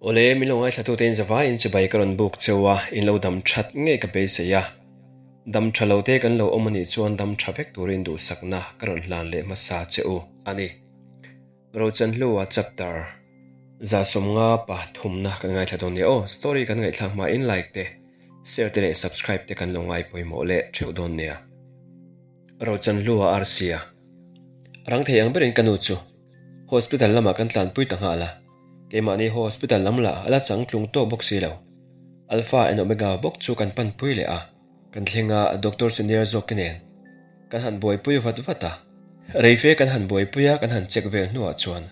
Awle, min lo ngaithlatute in zavaiin chibai ka rawn buk cheu a, in lo dam that ngei ka beisei a. Dam tha lo te kan lo awm anih chuan dam tha vek turin duhsakna ka rawn hlan leh hmasa che u a ni. Rochanhlua chapter 150 thumna kan ngaithla dawn nia aw. Story kan ngaihthlak hmain like te, share te leh subscribe te kan lo ngai pawimawh leh theuh dawn nia. Rochanhlua RC-a rang thei ang berin ka nu chu hospital lamah kan tlanpui ta nghal a, keimahni hospital lam lah a la chang tlung tawk bawk si lo. Alpha and Omega bawk chu kan panpui leh a, kan thleng a doctor senior zawk te nen kan han buaipui vat vat a. Reife kan han buaipui a, kan han check vel hnuah chuan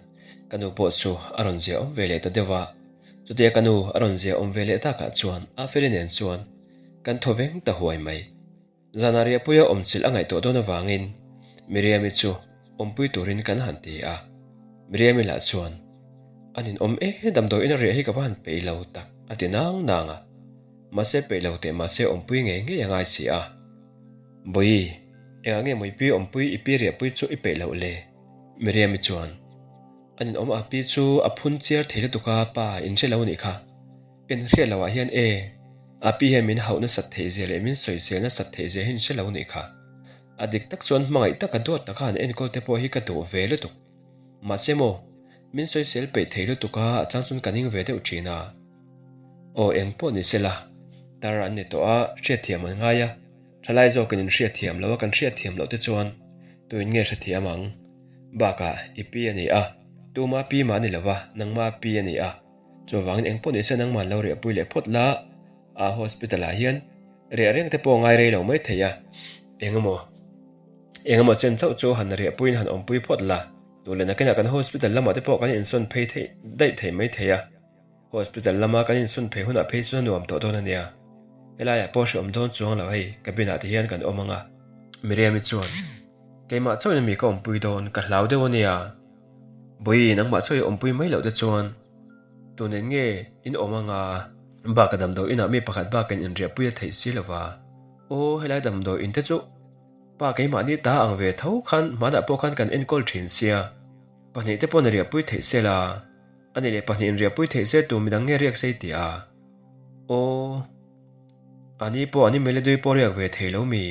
ka nu pawh chu a rawn zia awm ve leh ta deuh a. Chutia ka nu a rawn zia awm ve leh takah chuan Afeli nen chuan kan thaw veng ta huai mai. Zanah riahpuia awmchilh a ngaihtuah dawn avangin Miriami chu awmpui turin kan han ti a. Miriami lah chuan, A ninawm e, damdawiin a riah hi ka va han peih lo tak, a ti nang nang a. Mahse peih lo teh mahse awmpui ngei ngei a ngai si a. Bawihi, engah nge mawipi awmpui i pi riahpui chu i peih loh le? Miriami chuan, A ninawm a pi chu a phun chiar thei lutuk a, pa inhre lo nih kha. Inhriat loh ah hian e, a pi hian min hauh nasat theih zia leh min sawisel nasat theih zia hi in hre lo nih kha. A dik tak chuan hmangaih taka duat taka han enkawl te pawh hi ka duh ve lutuk. Mahse maw, min sawisel peih thei lutuk a, a chang chuan ka ning ve deuh thin a. Aw eng pawh ni sela, tar an ni tawh a, hriatthiam an ngai a, thalai zawkin in hriatthiam loh a kan hriatthiam loh te chuan tuin nge hrethiam ang? Bakah i pi a ni a, tuma pi mah a ni lova, nangma pi a ni a. Chuvangin eng pawh nise nangmah lo riahpui leh phawt la, a hospital ah hian riah reng te pawh ngai rei lo mai thei a, engemaw engemaw chen chauh chu han riahpuiin han awmpui phawt la, duh leh nakinah kan hospital lamah te pawh kan insawn phei theih daih thei mai thei a, hospital lama kan insawn phei hunah phei chuan a nuam tawh dawn a nia, helaiah pawh hreawm dawn chuang lo hei cabin ah te hian kan awm ang a. Miriam-i chuan, Keimah chauhin mi ka awmpui dawn, ka hlau deuh a nia. Bawihi nangmah chawi awmpui mai loh te chuan tun eng nge in awm anga bak a damdawi inah mi pakhat bakin inriahpui a theih si lova. Aw helai damdawi in te chu pa keimahni ta ang ve tho khan hmanah pawh khan kan enkawl thin sia pahnih te pawn a riahpui theih sela ani leh pahnih inriahpui theih se tur midang nge riak sei tih a aw ani pawh ani Melody pawh riak ve thei lo mi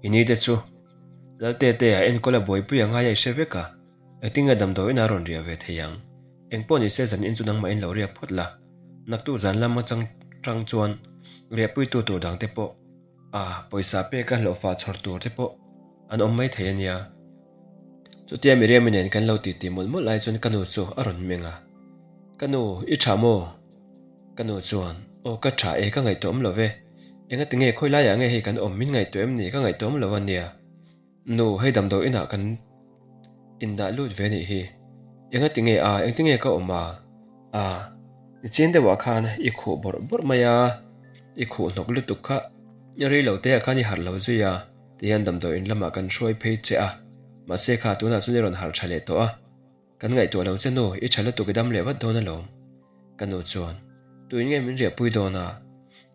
i ni te chu Lalte a enkawl a buaipui a ngai a i hre vek a, engtin nge damdawiin a rawn riah ve thei ang? Engpawh ni se zan in chu nangmah in lo riak phawt la, naktuk zan lam atang tang chuan riahpuitu tur dang te pawh a pawisa pek a hlawhfa chhawr tur te pawh an awm mai thei a nia. Chutia Miriam-i nen kan lo titi mawlh mawlh lai chuan ka nu chu a rawn meng a, Ka nu, i tha maw? Ka nu chuan, Aw ka tha e, ka ngaihtuah awm lo ve. Engati nge khawi laiah nge hei kan awm min ngaihtuah em ni, ka ngaihtuah awm lo a nia. Nu, hei damdawi inah kan indah lut ve nih hi. Engati nge a, engti nge ka awm a? A, nichin deuhah khan i khuh bawrh bawrh mai a, i khuh hnawk lutuk kha rei lo te ah khan i harh lo zui a, tihian damdawi in lamah kan hruai phei che a, mahse kha tunah chuan i rawn harh tha leh tawh a. Kan ngaihtuah lo che nu, i tha lutuk i dam leh vat dawn alawm. Ka nu chuan, Tuin nge min riahpui dawn a?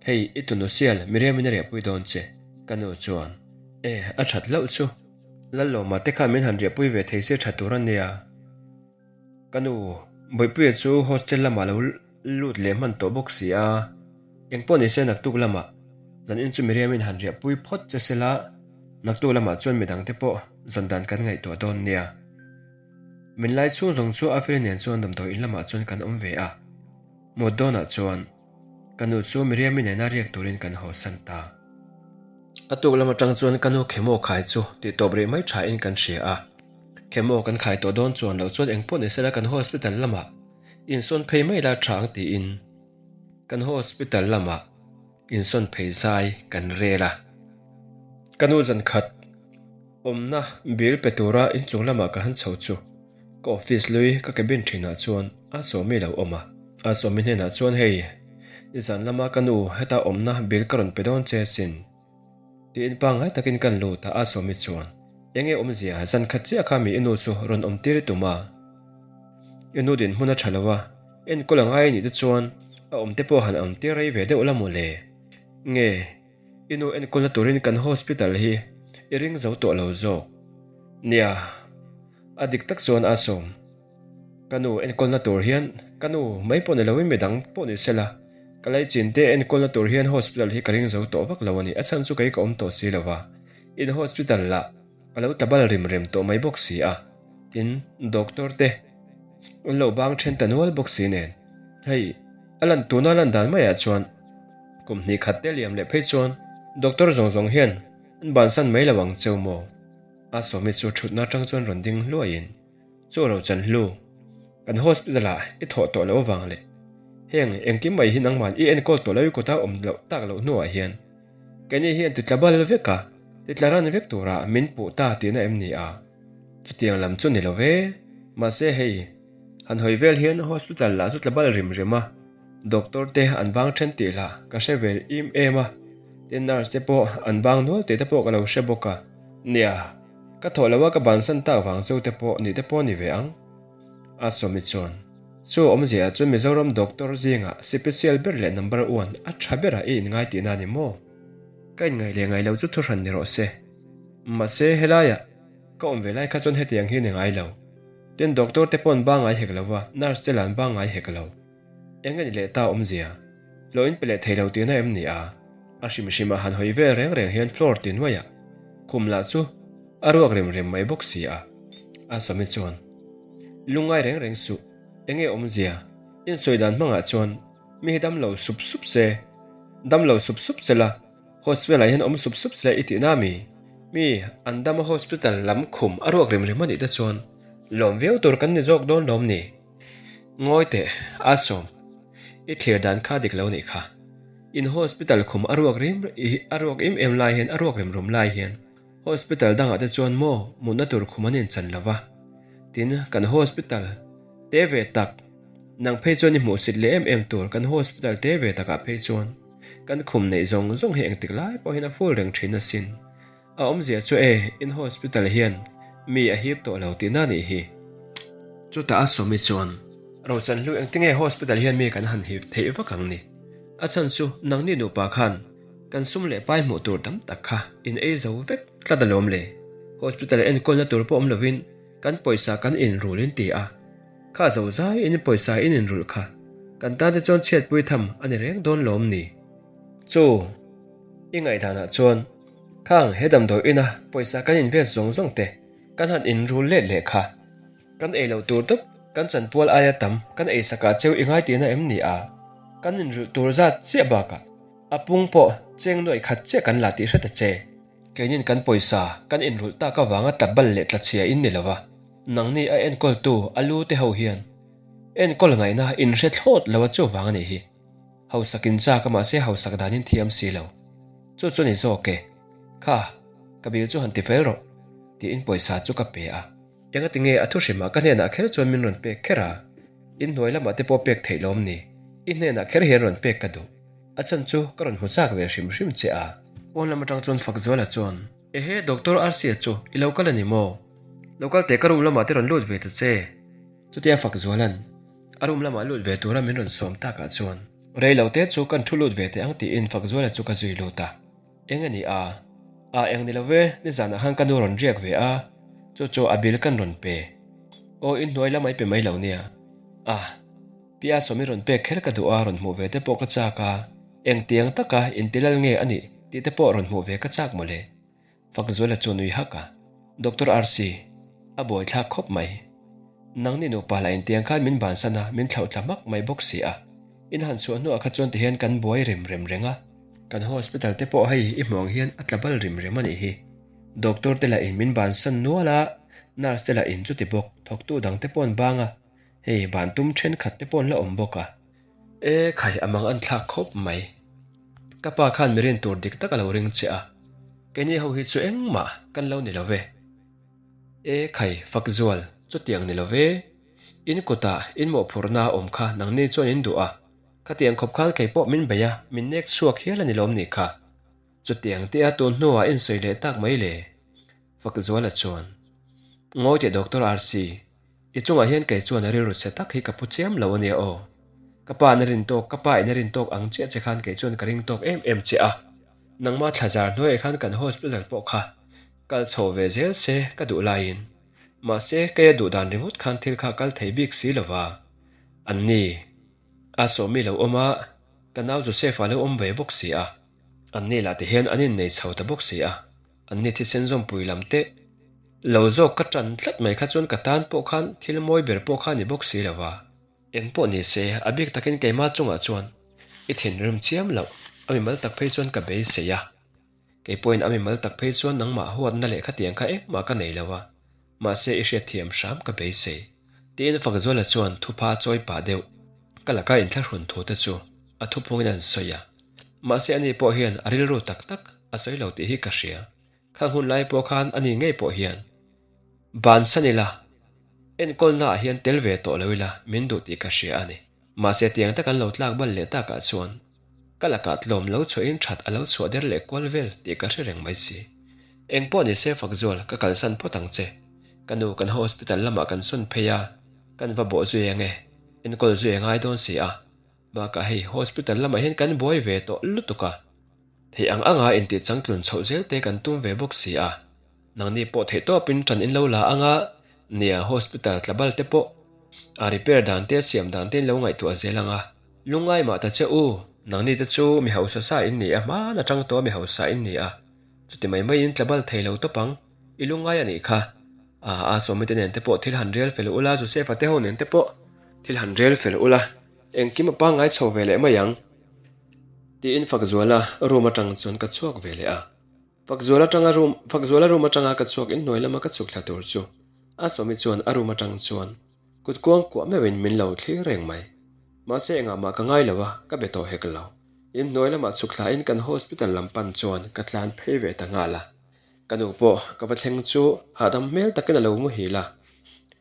Hei, i tunu sial, Miriamin a riahpui dawn che. Ka nu chuan, E, a that hlauh chu. Lallawma te khan min han riahpui ve thei se tha tur a nia. Ka nu, Bawihpuia chu hostel lamah lo lut leh hman tawh bawk si a. Engpawh ni se naktuk lamah zanin chu Miriamin han riahpui phawt che sela, naktuk lamah chuan midang te pawh zawn dan kan ngaihtuah dawn nia. Min lai chhung zawng chu Afeli nen chuan damdawi in lamah chuan kan awm ve a, mut dawnah chuan ka nu chu Miriami nena riak turin kan haw san ta. A tuk lam atang chuan ka nu Khemaw khai chu tih tawp rih mai thain kan hria a, Khemaw kan khai tawh dawn chuan loh chuan engpawh ni sela kan hospital lamah insawn phei mai la tha ang tiin kan hospital lamah insawn phei zai kan rel a. Ka nu zan khat awmna bill pe tura inchung lamah ka han chho chu ka office lui ka cabin thinah chuan a sawmi lo awm a. A sawmi hnenah chuan hei i zan lama ka nu heta awmna bill ka rawn pe dawn che sin tiin pangngai takin kan lut a, a sawmi chuan enge awmzia zan khat chiah kha mi i nu chu rawn awm tir i tum a, i nu dinhmun a tha lo a, enkawl a ngai anih te chuan a awm te pawh han awm tir rei ve deuh la mawle nge. I nu enkawlna turin kan hospital hi i ring zo tawh lo zawk. Nia, a dik tak chuan a sawm. Ka nu enkawlna tur hian ka nu mai pawh ni loin midang pawh ni sela, ka laichin te enkawlna tur hian hospital hi ka ring zo tawh vak lo a ni. A chhan chu kei ka awm tawh si lo va, in hospital lah a lo tla bal rim rem tawh mai bawk si a, tin doctor te an lo bang then ta nual bawk si nen. Hei a lan tuna lan dan maiah chuan kum hnih khat te liam leh phei chuan doctor zawng zawng hian an bansan mai lo ang cheu maw? A sawmi chu thutna atang chuan rawn ding hluaiin. Chu ro chan hlu, kan hospital ah i thawh tawh loh avang leh heng engkim mai hi nangman i enkawl tawh lo i kutah awm loh tak loh hnuah hian keini hian titla bal vek a, titla ran vek tura min puh ta tihna em ni a? Chutiang lam chu ni lo ve, mahse hei han hawi vel hian hospital lah chu tla bal rim rem a, doctor te an bang then tih lah ka hre ve im em a, tin nurse te pawh an bang nual tih te pawh ka lo hre bawk a, nia. Ka thawh loh a ka bansan tak vang chu te pawh nih te pawh ni ve ang. A sawmi chuan, Chu awmzia ah chuan Mizoram doctor zingah sipesial ber leh number one a tha berah i inngai tihna a ni maw? Ka inngai leh ngai lo chu thuhran ni rawh se. Mahse helaiah ka awm ve lai kha chuan hetiang hi ni ngai lo. Tin doctor te pawh an ba ngai hek lo va, nurse te lah an ba ngai hek lo. Eng a ni leh ta awmzia? Hlawh in pe leh thei lo tihna em ni a? A hrim hrim a han hawi vel reng reng hian floor ti nuaih a, khum lah chu a ruak rem rem mai bawk si a. A sawmi chuan, Lungngai reng reng suh, enge awmzia? Insawi dan hmangah chuan mi hi damlo sup sup se, damlo sup sup se la, hospital ah hian awm sup sup se la i tihna mi? Mi an dam a hospital lam khum a ruak rem rem a nih te chuan lawm viau tur kan ni zawk dawn lawm ni? Ngawi teh, a sawm. I thlir dan kha dik lo nih kha. In hospital khum a ruak rim a ruak em em lai hian a ruak rem rum lai hian hospital dangah te chuan maw mutna tur khum an inchan lo va. Tin, kan hospital te ve tak, nang phei chuan i hmuhsit leh em em tur kan hospital te ve takah phei chuan kan khum neih zawng zawng hi engtik lai pawhin a full reng thin asin. A awmzia chu e, in hospital hian mi a hip tawh lo tihna nih hi. Chutah a sawmi chuan, Rochanhlu engtinge hospital hian mi kan han hip theih vak ang ni? A chhan chu nangni nupa khan kan sum leh pai hmuh tur tam tak kha in ei zo vek tlat alawm le. Hospital enkawlna tur pawh awm lovin kan pawisa kan inrul in ti a, kha zo zai in pawisa in inrulh kha kan tan te chuan chhiatpui tham a ni reng dawn lawm ni? Chu i ngaihdanah chuan Khang he damdawi ina pawisa kan invest zawng zawng te kan han inrul let leh kha. Kan ei loh tur tawp kan chanpual aia tam kan ei sakah cheu i ngai tihna em ni a? Kan inrulh tur zat chiah bakah a pung pawh cheng nuaih khat chiah kan la tih hre ta che. Keinin kan pawisa kan inrulh tak avanga tla bal leh tla chhia in ni lova, nangni a enkawltu a lu te ho hian enkawl ngaihna inhre thlawt lo a chuvang a nih hi. Hausak in chak a mahse hausak dan in thiam si lo. Chu chu ni zawk e. Kha, ka bil chu han ti fel rawh, tiin pawisa chu ka pe a. Engati nge a thu hrimah ka hnenah kher chuan min rawn pek kher a? In hnuai lamah te pawh pek theih lawm ni? I hnenah kher hian rawn pek ka duh. A chhan chu ka rawn hmu chak ve hrim hrim che a. Pawn lam atang chuan Fakzuala chuan, Ehe, Doctor Rc-a chu i lo kal a ni maw? Lo kal teh ka room lamah te rawn lut ve ta che. Chutia Fakzuala'n A room lamah lut ve tura min rawn sawm takah chuan rei lo te chu kan thu lut ve teh ang tiin Fakzuala chu ka zui lut a. Eng a ni a? A eng ni lo ve, nizanah khan ka nu rawn riak ve a, chu chu a bill kan rawn pe. Aw inhnuai lamah i pe mai lo nia. A, Pia sawm i rawn pek kher ka duh a, rawn hmuh ve te pawh ka chak a, engtiang taka intilal nge a nih tih te pawh rawn hmuh ve ka chak mawle. Fakzuala chu nui hak a, Doctor RC, a buaithlak khawp mai. Nangni nupa lah intiang khan min bansan a, min thlauh thla hmak mai bawk si a. In han chhuah hnuah kha chuan tihian kan buai rem rem reng a. Kan hospital te pawh hei i hmuh ang hian a tla bal rim rem a nih hi. Doctor te lah in min bansan nual a, nurse te lah in chuti bawk, thawktu dang te pawh an bang a, hei ban tum thenkhat te pawh an la awm bawk a. E khai a mang an thlak khawp mai. Ka pa khan mi rin tur dik tak a lo ring che a, keini ho hi chu engmah kan lo ni lo ve. E khai Fakzual, chutiang ni lo ve. In kutah in mawhphurhna a awm kha nangni chuan in duh a, khatiang khawp khan kei pawh min bei a, min nek chhuak hial a ni lawm ni kha. Chutiang te a tun hnuah in sawi leh tak mai le. Fakzuala chuan, Ngawi teh Doctor RC, I chungah hian kei chuan a rilru chhe tak hi ka pu chiam lo a nia aw. Ka pa in a rin tawk, ka pa in a rin tawk ang chiah che khan kei chuan ka ring tawk em em che a. Nangmah thlazar hnuaiah khan kan hospital pawh kha kal chho ve zel se ka duh laiin. Mahse, keia duh dan ringawt khan thil kha kal thei bik si lo va. An ni, a sawmi lo awm a, ka nau Joseph-a lo awm ve bawk si a. An ni lah tihian an innei chho ta bawk si a. An ni thisen zawmpui lam te lo zawk ka tan tlat mai kha chuan ka tan pawh khan thil mawi ber pawh kha a ni bawk si lo va. Eng pawh ni se, a bik takin keimah chungah chuan i thinrim chiam loh, a mimal tak phei chuan ka beisei a. Kei pawhin a mimal tak phei chuan nangmah huatna leh khatiang kha engmah ka nei lo a, mahse i hriatthiam hram ka beisei. Tiin Fakzuala chuan thupha chawi pah deuh ka laka inthlahrun thu te chu a thuphungin an sawi a. Mahse ani pawh hian a rilru tak tak a sawi lo tih hi ka hria. Khang hun lai pawh khan ani ngei pawh hian bansan ila, enkawlna ah hian tel ve tawh lo ila min duh tih ka hria a ni. Mahse tiang tak an lo tlak bal leh takah chuan ka lakah tlawm lo chhuahin that a lo chhuah der leh kual vel tih ka hre reng mai si. Eng pawh ni se Fakzual, ka kalsan phawt ang che. Ka nu kan hospital lamah kan sawn phei a, kan va bawh zui ang e, enkawl zui a ngai dawn si a. Bakah hei hospital lamah hian kan buai ve tawh lutuk a, theih ang anga intih changtlun chhoh zel te kan tum ve bawk si a. Nangni pawh theih tawpin ṭan in lo la ang a, nia hospital tlabal te pawh a repair dan te siam dan te in lo ngaihtuah zel ang a, lungngai mah ta che u, nangni te chu mi hausa sa in ni a, hmaan aṭang tawh mi hausa in ni a, chuti mai maiin tlabal thei lo tawp ang, i lungngai a nih kha. A a Sawmi te nen te pawh thil han rel fel ula, Joseph-a te ho nen te pawh thil han rel fel ula, engkim a pangngai chho ve leh mai ang, tiin Fakzuala room aṭang chuan ka chhuak ve leh a. Fakzuala atanga room Fakzuala room atanga ka chhuak inhnuai lama ka chhuk thla tur chu a Sawmi chuan a room atang chuan kut kuang kuah meuhin min lo thlir reng mai. Mahse engah mah ka ngai lo a, ka be tawh hek lo. Inhnuai lamah chhuk thlain kan hospital lam pan chuan ka tlan phei ve ta nghal a. Ka nu pawh ka va thleng chu hahdam hmel takin a lo muhil a.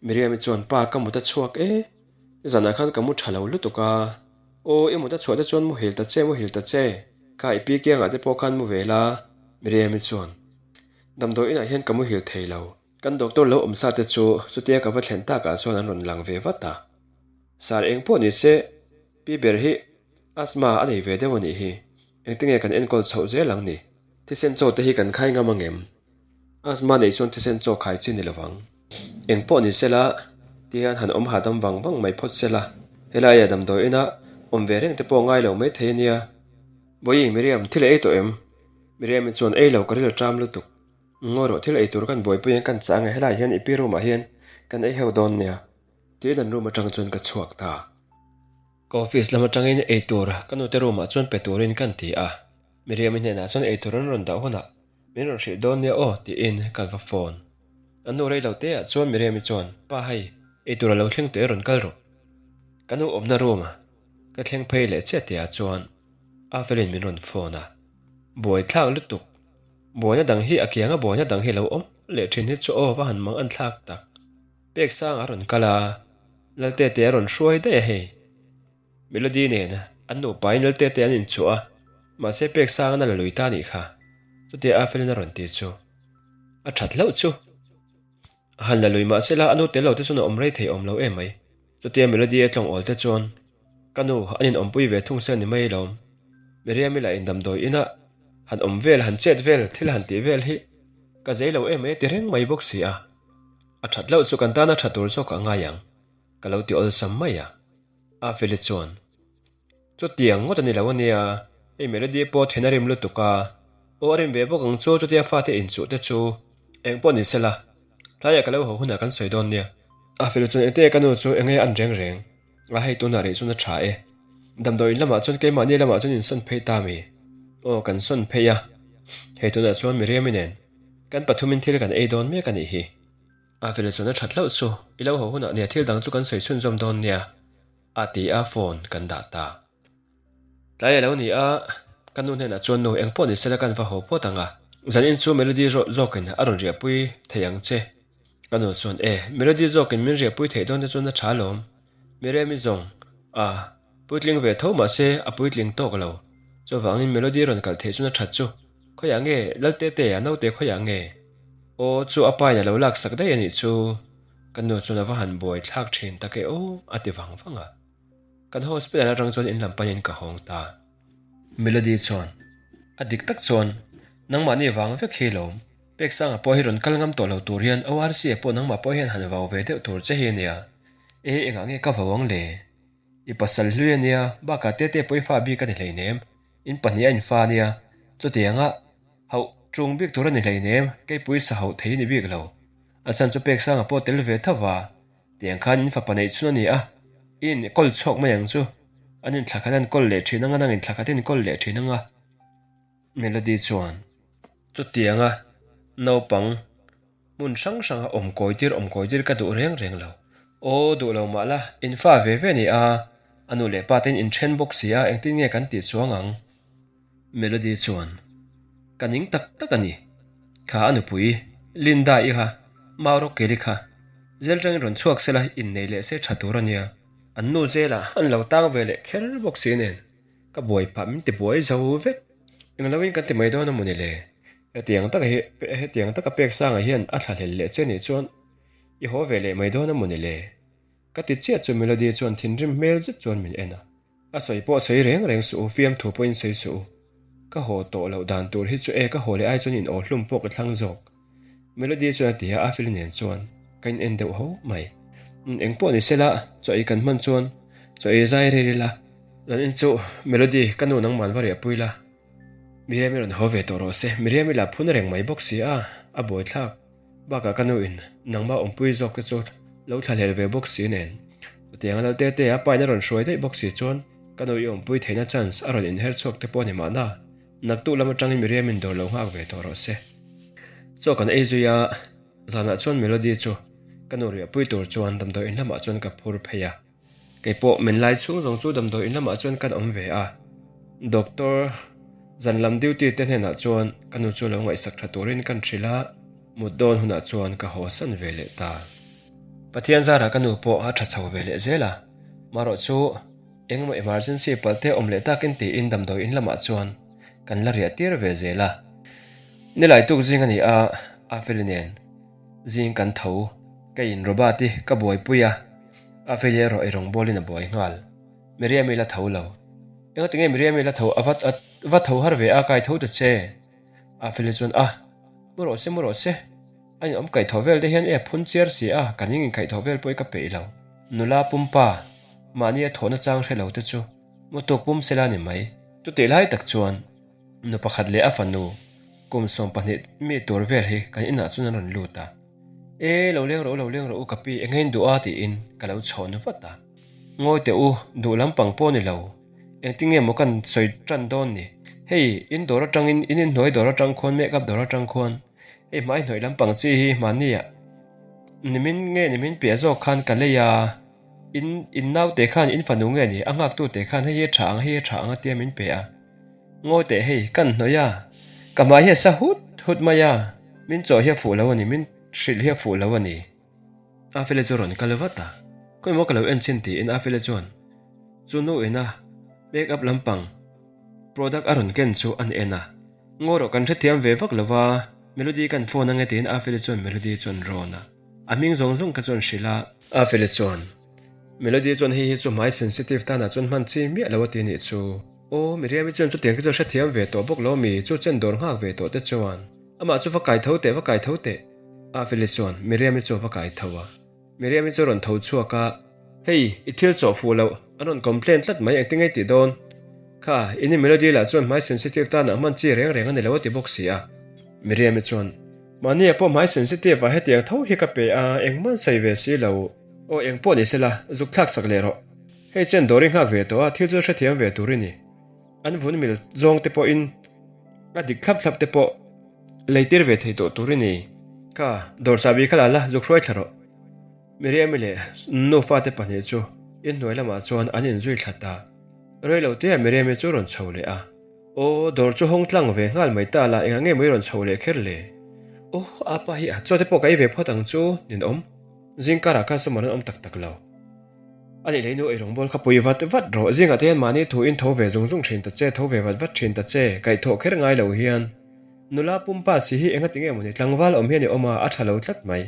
Miriam-i chuan pa ka mut a chhuak e, zanah khan ka mu tha lo lutuk a. Aw i mut a chhuah te chuan muhil ta che muhil ta che. Kha i pi kiangah te pawh khan mu ve la, Miriam-i chuan. Damdawi inah hian ka muhil thei lo. Kan doctor lo awm sa te chu chutia ka va thlen takah chuan an rawn lang ve vat a. Sir eng pawh ni se, pi ber hi asthma a nei ve deuh a nih hi. Engtinge kan enkawl chhoh zel ang ni? Thisen chaw te hi kan khai ngam ang em? Asthma neih chuan thisen chaw khai chi ni lovang. Eng pawh ni sela, ti hian han awm hahdam vang vang mai phawt sela, helaia damdawi ina awm ve reng te pawh ngai lo mai thei a nia. Bawihi, Miriam, thil ei tawh em? Miriam-i chuan, Ei lo, ka ril a ṭam lutuk. Ngawi rawh, thil ei tur kan buaipui ang kan chah ang e, helaiah hian i pi room-ah hian kan ei heuh dawn nia. Tiin an room aṭang chuan ka chhuak ta. Ka office lam aṭangin ei tur ka nute room-ah chuan pe turin kan ti a, Miriam-i hnenah chuan ei tur an rawn dah hunah min rawn hrilh dawn nia aw tiin kan va phone. A nu rei lo te ah chuan Miriam-i chuan, Pa hei, ei tur a lo thleng tawh e rawn kal rawh. Ka nu awmna room ka thleng phei leh chiah tih ah chuan Afelin min rawn phone a, buaithlak lutuk, buaina dang hi a kianga buaina dang hi lo awm leh thin hi chu aw va han mang an thlak tak. Pek sang a rawn kal a, Laltete a rawn hruai daih a hei. Melody nen an nupain Laltete an inchhuah a, mahse pek sang a la lui ta a nih kha. Chutia Afelin a rawn ti chu a that hlauh chu. A han la lui mahse la a nu tel lo te chuan a awm rei thei awm lo em mai. Chutia Melody a tlawng awl te chuan ka nu an inawmpui ve thung se a ni mai lawm. Miriam-i lah in damdawi inah han awm vel han chet vel thil han tih vel hi ka zei lo em mai a ti reng mai bawk si a. A that loh chu kan tana tha tur zawk a ngai ang, ka lo ti awlsam mai a. Afeli chuan, Chutiang ngawt a ni lo a nia, hei Melody pawh then a rim lutuk a, aw a rim ve bawk ang chu chutia fate inchuh te chu eng pawh ni sela, tlaiah ka lo haw hunah kan sawi dawn nia. Afeli chuan, Engte ka nu chu enge an reng reng a, hei tunah rih chuan a tha e. Damdawiin lamah chuan keimahni lamah chuan insawn phei ta mi? Aw kan sawn phei a, hei tunah chuan Miriam-i nen Kan pathumin thil kan ei dawn mek a nih hi. A vela chuan a that hlauh chu i lo haw hunah nia thil dang chu kan sawi chhunzawm dawn nia a ti a phone kan dah ta. Tlai a lo ni a, ka nu hnenah chuan nu engpawh ni sela kan va haw phawt ang a, zanin chu Melody zawkin a rawn riahpui thei ang che. Ka nu chuan e, Melody zawkin min riahpui theih dawn te chuan a tha alawm. Miriam-i zawng a puitling ve tho mahse a puitling tawk lo. Chuvangin Melody rawn kalh theih chuan a that chu. Khawiah nge Laltetea naute khawiah nge? Aw chu a pain a lo laksak daih a nih chu. Ka nu chuan a va han buai thlak thin tak e aw a ti vang vang a. Kan hospital atang chuan in lam panin ka hawng ta. Melody chuan, A dik tak chuan nangmahni vang vek hi lawm. Peksanga pawh hi rawn kal ngam tawh lo tur hian ORC-a pawh nangmah pawh hian han vau ve deuh tur che hi a nia. E, engah nge ka vau ang le? I pasal hlui a nia, bakah tete pawh i fa bik a ni hleinem. In pahnih a infa a nia, chutianga hauh ṭung bik tur a ni hleinem, keipui sa hauh thei a ni bik lo. A chhan chu Peksanga pawh tel ve tho va, tiang khan in fapa neih chhun a ni a, i inkawl chhuak mai ang chu. An inthla khat an kawl leh ṭhin ang a, nang inthla khat i inkawl leh ṭhin ang a. Melody chuan chutianga naupang hmun hrang hranga awm kawi tir awm kawi tir ka duh reng reng lo. Aw duh lo mah la, in fa ve ve ni a, a nu leh pa te in inthen bawk si a, engtin nge kan tih chuang ang? Melody chuan ka ning tak tak a ni. Kha a nupui Linda i kha, Mauro Kelly kha zel tangin rawn chhuak sela innei leh se tha tur a nia. An nu zela an lo tang ve leh kher bawk si nen. Ka buai phah min ti buai zo vek. Englo in kan ti mai dawn a mawni le? Hetiang taka hi hetiang taka pek sangah hian a thla hlel leh che nih chuan i haw ve leh mai dawn a mawni le? Ka ti chiah chu Melody chuan thinrim hmel zet chuan min en a. A sawi pawh sawi reng reng suh u, fiamthu pawhin sawi suh u. Ka haw tawh loh dan tur hi chu e ka haw leh ai chuan in aw hlum pawh ka thlang zawk. Melody chuan a ti a, Afeli nen chuan ka in en deuh ho mai. Eng pawh ni sela, chaw ei kan hman chuan chaw ei zai rel ila. Zan in chu Melody, ka nu nangman va riahpui la, Miriam i rawn haw ve tawh rawh se, Miriam i la phun reng mai bawk si a, a buaithlak. Bakah ka nu in nangmah awmpui zawk te chu lo thlahlel ve bawk si nen. Chutiang a lal te te a pa in a rawn hruai daih bawk si chuan ka nu i awmpui theihna chance a rawn inher chhuak te pawh a ni mahna. Naktuk lam atangin Miriam-in dawr lo nghak ve tawh rawh se. Chaw kan ei zui a, zanah chuan Melody chu ka nu riahpui tur chuan damdawi in lamah chuan ka phur phei a. Kei pawh men lai chhung zawng chu damdawi in lamah chuan kan awm ve a. Doctor zan lam duty te hnenah chuan ka nu chu lo ngaihsak tha turin kan hrilh a, mut dawn hunah chuan ka haw san ve leh ta. Pathian zarah ka nu pawh a tha chho ve leh zel a, marawh chu Engemaw emergency palh te awm leh takin tiin damdawi in lamah chuan kan la riah tir ve zel a. Nilai tuk zing a ni a, Afeli nen zing kan tho. Keiin Robert-i ka buaipui a, Afeli erawh ei rawngbawlin a buai nghal. Miriam-i la tho lo. Engatinge Miriam-i la tho a va va tho har ve a, kai tho ta che. Afeli chuan a, mu rawh se mu rawh se. A inawm kaihthawh vel te hian e phun chiar si a, ka ning inkaihthawh vel pawh i ka peih lo. Nula pumpa, mahni a thawhna chang hre lo te chu mu tuk pum sela ni mai. Chutih lai tak chuan nu pakhat leh a fanu kum 12 mi tur vel hi kan inah chuan an rawn lut a. E, lo leng rawh u, lo leng rawh u ka pi, eng in duh a tiin ka lo chhawn vat a. Ngawi teh u, duh lampang pawh ni lo. Engtin nge maw kan sawi tan dawn ni? Hei, in dawr atangin, in inhnuai dawr atang khuan, make up dawr atang khuan, Hei hmai hnawih lampang chi hi hmanni ah nimin nge nimin piah zawk khan ka lei a, in in naute khan in fanu nge ni a nghaktu te khan hei hi a tha ang hei hi a tha ang a tia min pe a, ngawi teh hei kan hnawih a, ka hmai hi a sa hut hut mai a, min chawh hi a fuh lo a ni min hrilh hi a fuh lo a ni. Afele chu rawn kal vat a, khawi maw ka lo en chhin tiin Afele chuan chu nu ina make up lampang product a rawn ken chu an en a. Ngaw rawh kan hrethiam ve vak lova, Melody kan phone ange tiin Afeli chuan Melody chu an rawn a, a hming zawng zawng kha chuan hrilh a. Afeli chuan, Melody chuan hei hi chu hmai sensitive tanah chuan hman chi miah lo a ti nih chu. Aw, Miriam-i chuan chutiang khi chu hrethiam ve tawh bawk lo mi, chu chen dawr nghak ve tawh te chuan. Amah chu va kai tho teh, va kai tho teh. Afeli chuan Miriam-i chu a va kai tho a. Miriam-i chu a rawn tho chhuak a, Hei, i thil chawh fuh loh, an rawn complain tlat mai, engtin nge tih dawn? Kha, ini Melody lah chuan hmai sensitive tanah hman chi reng reng a ni lo a ti bawk si a. Miriam-i chuan, Mahnia pawh hmai sensitive ah hetiang tho hi ka pe a, engmah sawi ve si lo. Aw, eng pawh ni sela, zuk thlak sak leh rawh. Hei chen dawr i nghak ve tawh a, thil chu hrethiam ve tur i ni. An vun mil zawng te pawhin a dik thlap thlap te pawh leitir ve thei tawh tur i ni. Kha, dawr chahbi kha la la, zuk hruai thla rawh. Miriam-i leh nufa te pahnih chu inhnuai lamah chuan an inzui thla ta. Rei lo teah Miriam-i chu rawn chho leh a. Aw, dawr chu hawng tlang ve nghal mai ta la, engah nge maw i rawn chho leh kher le? Aw, apa hi a chaw te pawh ka ei ve phawt ang chu, ninawm. Zingkarah khan sawm an awm tak tak lo. A nih leh nu ei rawngbawl kha pui vat vat rawh. Zingah te hian mahni thu in tho ve zung zung thin ta che, tho ve vat vat thin ta che. Kaihthawh kher ngai lo hian nula pumpa si hi enga tinge mawni tlangval awm hian i awm a, a tha lo tlat mai.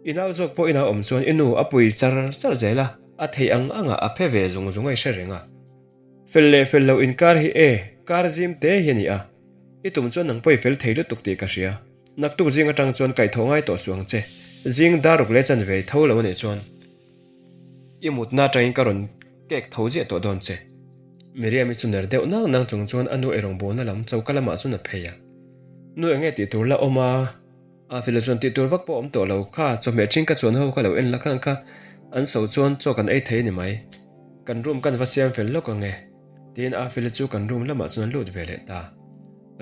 I nau zawk pawh ina awm chuan i nu a pui char char zel a, a theih ang anga a phe ve zung zung a i hre reng a. Fel leh fel lo inkar hi e, kar zim te hi a ni a. I tum chuan nang pawh i fel thei lutuk tih ka hria. Naktuk zing atang chuan kaihthawh ngai tawh suh ang che. Zing dar ruk leh chanve tho lo a nih chuan i mutna atangin ka rawn kek tho ziah tawh dawn che. Miriam-i chu ner deuh nang nang chung chuan a nu eirawng bawlna lam choka lamah chuan a phei a. Nu enge tih tur la awm a? A filo chuan tih tur vak pawh awm tawh lo kha, chawhmeh ṭhing ka chuan ho kha lo en la khang kha an so chuan chaw kan ei thei a ni mai. Kan room kan va siam fel lawk ang e. Tiin a filo chu kan room lamah chuan a lut ve leh ta.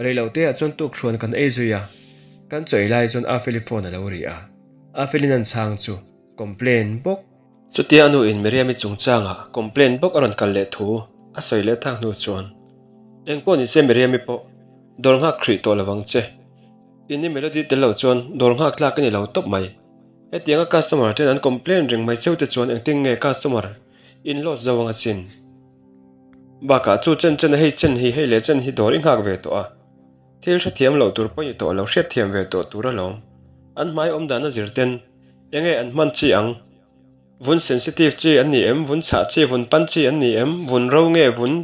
Rei lo te ah chuan tukhruan kan ei zui a, kan chaw ei lai chuan a feli phone a lo ri a, a felin an chhang chu complain bawk. Chutia a nu in Miriam-i chungchangah complain bawk a rawn kal leh thu a sawi leh thak hnu chuan, Engpawh nise Miriam-i pawh dawr nghak khrih tawh lo ang che. Ini Melody tel lo chuan dawr nghak tlak a ni lo tawp mai. Hetianga customer ten an complain reng mai cheu te chuan engtin nge customer in loss zo ang asin. Bakah chu chen chen a hei chen hi hei leh chen hi dawr i nghak ve tawh a. Thil hrethiam loh tur pawh i tawh lo hriatthiam ve tawh tur alawm. An hmai awm dan a zir ten enge an hman chi ang. Vun sensitive chi an ni em, vun chhah chi, vun pan chi an ni em, vun ro nge, vun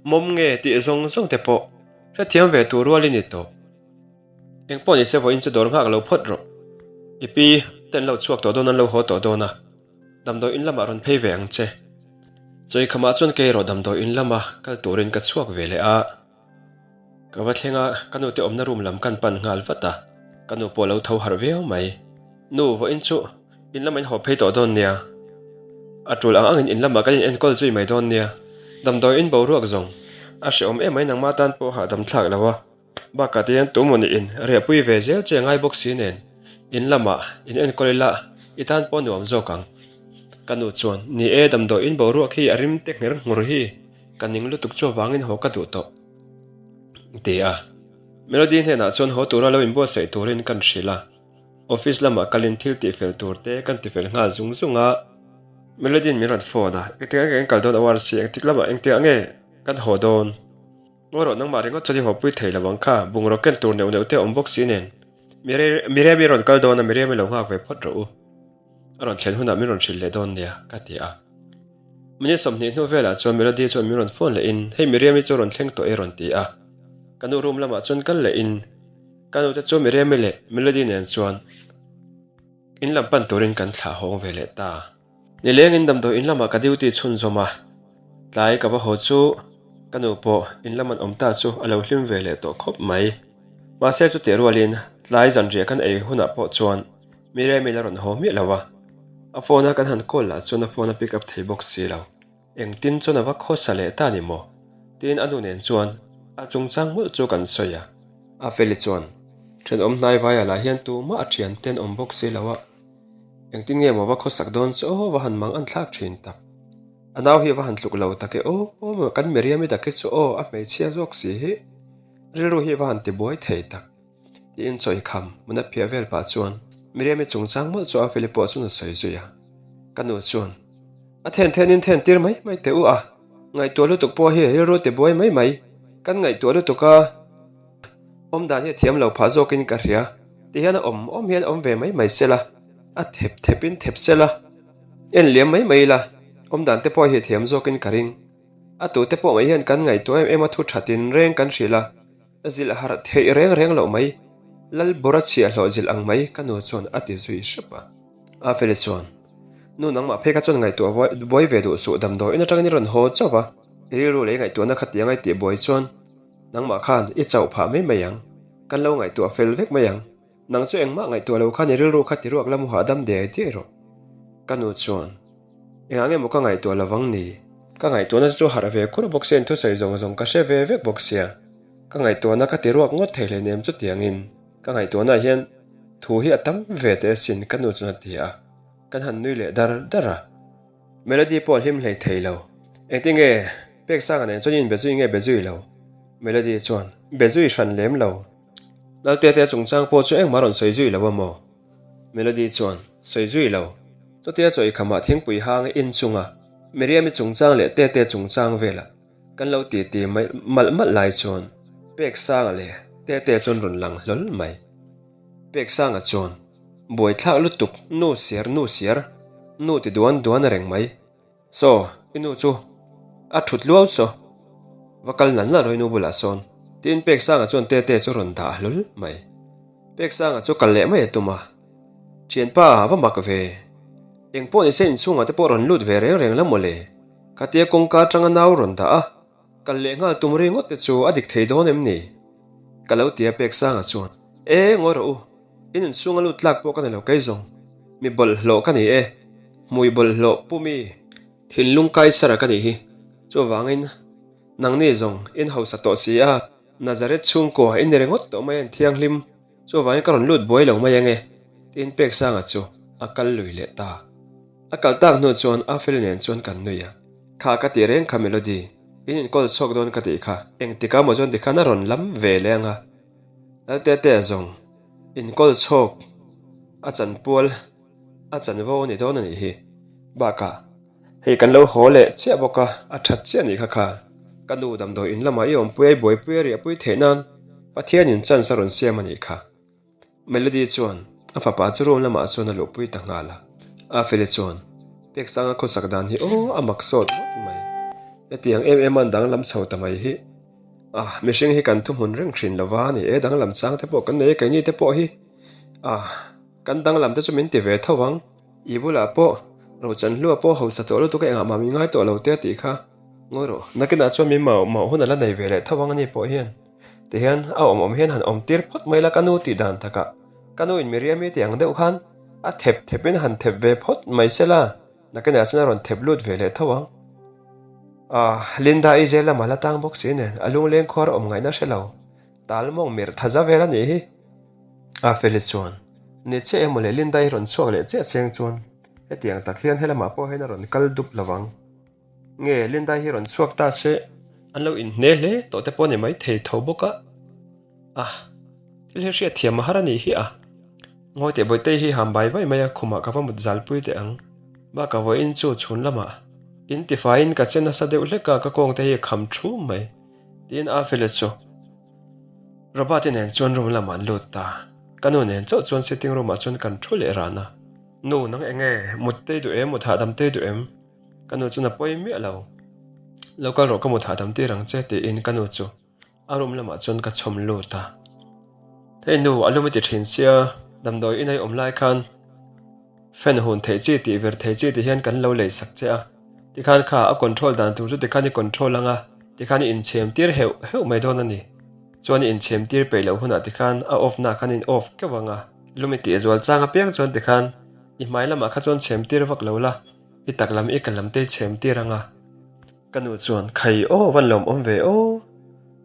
mawm nge tih zawng zawng te pawh hrethiam ve tur rual i ni tawh. Eng pawh nise vawiin chu dawr nghak lo phawt rawh. I pi te an lo chhuak tawh dawn an lo haw tawh dawn a, damdawi in lamah rawn phei ve ang che. Chawikhamah chuan kei erawh damdawi in lama kal turin ka chhuak ve leh a. Ka va thleng a, ka nu te awmna room lam kan pan nghal vat a, ka nu pawh a lo tho harh viau mai. Nu, vawiin chu in lamah in haw phei tawh dawn nia. A tul ang angin in lamah kan in enkawl zui mai dawn nia. Damdawi in boruak zawng a hrehawm em mai nangmah tan pawh hahdam thlak lo a. Bakah te hian tumawh nih in riahpui ve zel che ngai bawk si nen in lamah in enkawl ila i tan pawh nuam zawk ang. Ka nu chuan, Ni e, damdawi in boruak hi a rim te ngher nghur hi ka ning lutuk chu avangin haw ka duh tawh ti a. Melody hnenah chuan haw tura lo inbuatsaih turin kan hrilh a. Office lamah kalin thil tihfel tur te kan tifel nghal zung zung a. Melody-in min rawn phone a, Engtikah nge kan kal dawn ORC, engtik lamah engtikah nge kan haw dawn? Ngawi rawh nangmah ringawt chuan i hawpui thei lo ang kha, bungraw ken tur neuh neuh te a awm bawk si nen. Miriam i rawn kal dawn a, Miriam i lo nghak ve phawt rawh u. A rawn thlen hunah min rawn hrilh leh dawn nia, ka ti a. Minute 20 hnu velah chuan Melody chuan min rawn phone leh in, Hei Miriam i chu rawn thleng tawh e rawn ti a. Ka nu room lamah chuan kal leh in, ka nu te chu Miriam i leh Melody nen chuan in lam pan turin kan thlah hawng ve leh ta. Nilengin damdawi in lamah ka duty chhunzawm a, tlai ka va haw chu ka nu pawh in lam an awm ta chu a lo hlim ve leh tawh khawp mai. Mahse chutih rualin tlai zanriah kan ei hunah pawh chuan Miriam-i la rawn haw miah lo a, a phone a kan han call lah chuan a phone a pick up thei bawk si lo. Engtin chuan a va khawsa leh ta ni maw? Tiin a nu nen chuan a chungchang mawlh chu kan sawi a. A feli chuan, Thenawm hnai vaia lah hian tumah a thian ten awm bawk si lo a, Engtin nge maw va khawsak dawn chu aw va han mang an thlak thin tak. A nau hi a va han tluk lo tak e aw maw kan Miriam-i tak hi chu aw a hmeichhia zawk si hi rilru hi a va han ti buai thei tak tiin chawi kham mun a phiah vel pah chuan Miriam-i chungchang mawlh chu a feli pawh chuan a sawi zui a. Ka nu chuan a then thenin then tir mai mai teh u a, ngaihtuah lutuk pawh hi rilru ti buai mai mai kan ngaihtuah lutuk a. Awm dan hi a thiam lo phah zawkin ka hria. Ti hian a awm awm hian awm ve mai mai sela, a thep thepin thep sela, en liam mai mai ila, awm dan te pawh hi a thiam zawkin ka ring. A tute pawh mai hian kan ngaihtuah em em a thu thatin reng kan hrilh a, zilh harh theih reng reng loh mai, Lalbawra chhiahhlawh zilh ang mai ka nu chuan a ti zui hrep a. A feli chuan, Nu nangmah phei kha chuan ngaihtuah buai ve duh suh damdawiin atangin i rawn haw chauh va, i rilru leh i ngaihtuahna kha ti angai tih buai chuan Nangmah khan i chauh phah mai mai ang, kan lo ngaihtuah fel vek mai ang. Nang chu engmah ngaihtuah lo khan i rilru kha ti ruak la mu hahdam diai diai rawh. Ka nu chuan, Engah nge maw ka ngaihtuah lo vang ni? Ka ngaihtuahna chu harh ve kur bawk sia, thusawi zawng zawng ka hre ve vek bawk sia. Ka ngaihtuahna ka ti ruak ngawt thei hleinem chutiangin ka ngaihtuahnaah hian thu hi a tam ve teh asin ka nu chuan a ti a, kan han nui leh dar dar a. Melody pawh a hlim hlei thei lo. Engtinge Peksanga nen chuan in be zui nge be zui lo? Melody chuan, Be zui hran lem lo. Laltete chungchang pawh chu engmah rawn sawi zui lo a maw? Melody chuan, Sawi zui lo. Chutia chaw ikhamah thingpui hang in chunga Miriam-i chungchang leh Tete chungchang velah kan lo ti ti malh malh lai chuan Peksanga leh Tete chuan rawn lang hlawl mai. Peksanga chuan, Buaithlak lutuk, nu siar nu siar, nu ti duan duan a reng mai. Saw, i nu chu a thut luau saw, va kal nal nal rawh i nu bulah sawn, tiin Peksanga chuan Tete chu rawn dah hlawl mai. Peksanga chu kal leh mai a tum a. Thianpa, va mak ve. Eng pawh nise inchhungah te pawh rawn lut ve reng reng la mawle. Khatia kawngka atanga nau rawn dah a, kal leh nghal tum ringawt te chu a dik thei dawn em ni? Ka lo ti a Peksanga chuan, E, ngawi rawh u. In inchhunga lut tlak pawh ka ni lo kei zawng. Mi bawlhhlawh ka ni e. Hmui bawlhhlawh pu mi. Thinlung Kaisara ka nih hi. Chuvangin, nangni zawng in hausa tawh si a, Nazareth chhungkua in ni ringawt tawh mai a inthianghlim. Chuvangin ka rawn lut buai lo mai ange, tiin Peksanga chu a kal lui leh ta. A kal tak hnu chuan Afeli nen chuan kan nui a. Kha ka tih reng kha Melody, in inkawl chhuak dawn ka tih kha, engtikah maw chuan tikhan a rawn lam ve leh anga. Laltetea zawng inkawl chhawk a chanpual. A chanvo a ni dawn a nih hi. Bakah, hei kan lo haw leh chiah bawk a, a that chiah a nih kha kha. Ka nu damdawi in lamah i awmpui a, i buaipui a riahpui theih nan Pathianin chance a rawn siam a nih kha. Melody chuan a fapa chu room lamah chuan a luhpui ta nghal a. Afeli chuan, Peksanga khawsak dan hi aw a mak sawt ngawt mai. Hetiang em em an danglam chho ta mai hi. Ah, mihring hi kan thuhmun reng thin lova a ni e, danglam chang te pawh kan nei e, keini te pawh hi. Ah. Kan danglam te chu min ti ve tho ang. I bulah pawh Rochanhlua pawh hausa tawh lutuk a engah mah min ngai tawh lo te a tih kha. Ngawi rawh. Nakinah chuan min mauh mauh hun a la nei ve leh tho ang ani pawh hian. Tihian a awm awm hian han awm tir phawt mai la ka nu tih dan takah. Ka nu in Miriami tih ang deuh khan a thep thep in han thep ve phawt mai se la. Nakinah chuan a rawn thep lut ve leh tho ang. Ah, Linda i jail lamah la tang bawk si nen a lungleng khuar awm ngaihna hre lo. Tal mawng mirh tha za vel a nih hi. A Feli chuan, Ni chiah emaw le Linda i rawn chhuak leh chiah cheng chuan hetiang tak hian helamah pawh hian a rawn kal dup lo vang. Nge Linda hi rawn chhuak ta se an lo inhne hle tawh te pawh ni mai thei tho bawk a. A, thil hi hriat thiam a har a nih hi a. Ngawi teh Bawihtei hi ham bai bai mai a, khumah ka va mut zalpui teh ang. Bakah vawiin chu chhun lamah in tifaiin ka che nasa deuh hlek a, ka kawng te hi a kham thum mai. Tiin a Feli chu Robert-i nen chuan room lamah an lut ta. Ka nu nen chauh chuan sitting room-ah chuan kan thu leh ran a. Nu, nang eng nge? Mut tei duh em? Mut hahdam tei duh em? Ka nu chuan a pawi miah lo. Lo kal rawh ka mut hahdam tir ang che tiin ka nu chu a room lamah chuan ka chhawm lut a. Hei nu, a lum i ti thin sia, damdawi in a i awm lai khan fan hun theih chi tih vir thei chi ti hian kan lo lei sak che a. Tikhan kha a control dan tur chu tikhan i control anga tikhan i inchhem tir heuh heuh mai dawn a ni. Chuan i inchhem tir peih loh hunah tikhan a off nah khan in off keuh anga lum i tih zual chang apiang chuan tikhan i hmai lamah kha chuan chhem tir vak lo la, i tak lam i ka lam te i chhem tir anga. Ka nu chuan, Khai aw, van lawm awm ve aw.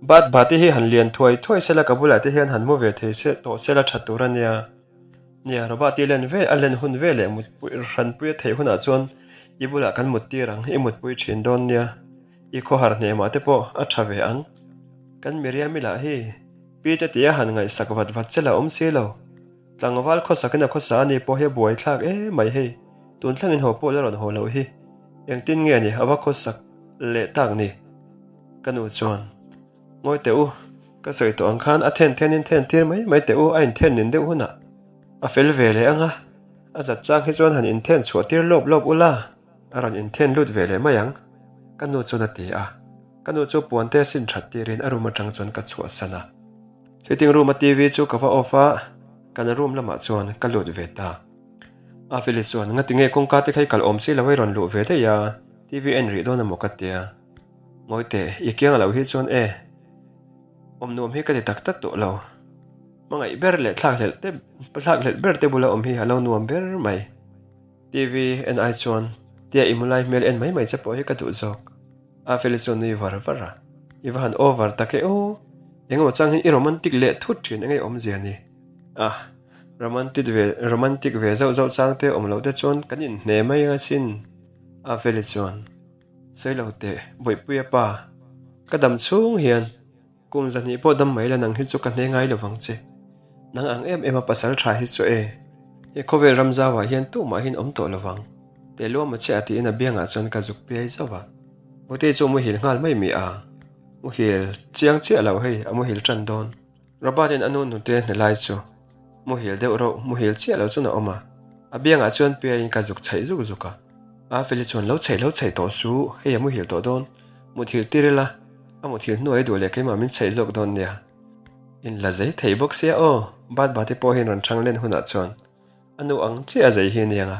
Bat bati hi han lian thuai thuai sela ka bulah te hian han mu ve thei se tawh sela tha tur a nia. Nia, Robert i len ve, a len hun ve leh mutpui hranpui a theih hunah chuan i bulah kan mut tir ang, i mutpui thin dawn nia. I khawhar hnemah te pawh a tha ve ang. Kan Miriami lah hi Pi te tia han ngaihsak vat vat che la awm si lo. Tlangval khawsakin a khawsa a ni pawh hi a buaithlak em mai hei. Tun thlengin haw pawh la rawn haw loh hi. Engtin nge ni a va khawsak leh tak ni? Ka nu chuan, Ngawi teh u, ka sawi tawh ang khan a then then in then tir mai mai teh u, a inthen nin deuh hunah a fel ve leh ang a, a zat chang hi chuan han inthen chhuah tir lawp lawp ula, a rawn inthen lut ve leh mai ang, ka nu chuan a ti a. Ka nu chu puan te sin that tirin a room atang chuan ka chhuahsan a. Sitting room a TV chu ka va off a, kan room lamah chuan ka lut ve ta. Afeli chuan, Ngati nge kawngka te kha i kal awm si lo a i rawn luh ve daih a, TV en rih dawn emaw ka tia. Ngawi teh, i kiang loh hi chuan e, awm nuam hi ka ti tak tak tawh lo. Hmangaih ber leh thlakhlelh te, thlakhlelh ber te bula awm hi a lo nuam ber mai. TV en ai chuan tia i mulai hmel en mai mai che pawh hi ka duh zawk. Afeli chuan nui var var a, I va han over tak e aw, engemaw chang hian i romantic leh thut thin enge awmzia ni? Ah, romantic ve romantic ve zauh zauh chang te awm loh te chuan kan inhne mai ang asin. Afeli chuan, Sawi lo teh, Bawihpuia pa, ka dam chhung hian Kum zahnih pawh dam mai la nang hi chu ka hne ngai lovang che. Nang ang em em a pasal tha hi chu e. He khawvel ram zauah hian tumahin awm tawh lovang. Teh luam a che a tiin a biangah chuan ka zuk piai zauh a. Mutei chu muhil nghal mai mi a. Muhil chiang chiah lo hei a muhil tan dawn. Robert in a nu nute hne lai chu muhil deuh reuh muhil chiah lo chuan a awm a. A biangah chuan piaiin ka zuk chhaih zuk zuk a. A Feli chuan lo chhaih lo chhaih tawh su hei a muhil tawh dawn. Muthil tir ila. A muthil hnuai duh leh keimah min chhaih zawk dawn nia. In la zei thei bawk sia aw, Batbati pawh hian rawn ṭhang len hunah chuan a nu ang chiah a zei hi a niang a,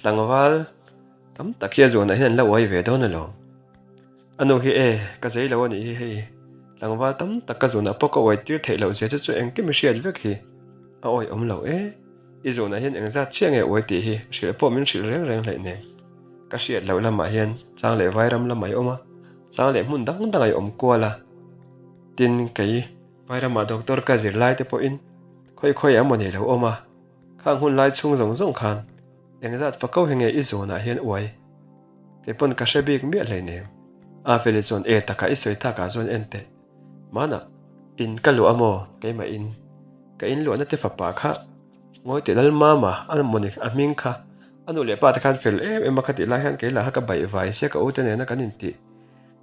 tlangval tam tak hi a zuanah hian an la uai ve dawn alawm. A nu hi e, ka zei lo a nih hi hei, tlangval tam tak ka zuanah pawh ka uai tir theih loh zia chu chu engkim i hriat vek hi a awi awm lo e, i zuanah hian engzat chiah nge uai tih hi hrilh pawh min hrilh reng reng hleih nen. Ka hriat loh lamah hian chang leh vairam lamah i awm a, chang leh hmun dang dangah i awm kual a. Tin, kei Vairamah doctor ka zir lai te pawhin khawi khawi emaw nei lo awm a, khang hun lai chhung zawng zawng khan engzat fako hi nge i zawnah hian uai? Kei pawn ka hre bik miah hleinem. Afeli chuan e takah i sawi takah chuan en teh. Hmanah in ka luah a maw? Keimah in ka in luahna te fapa kha ngawi teh Lalmama a mawni a hming kha a nu leh pa te khan fel em em a ka tih lai hian kei lah kha ka baih vai sia ka u te nena kan intih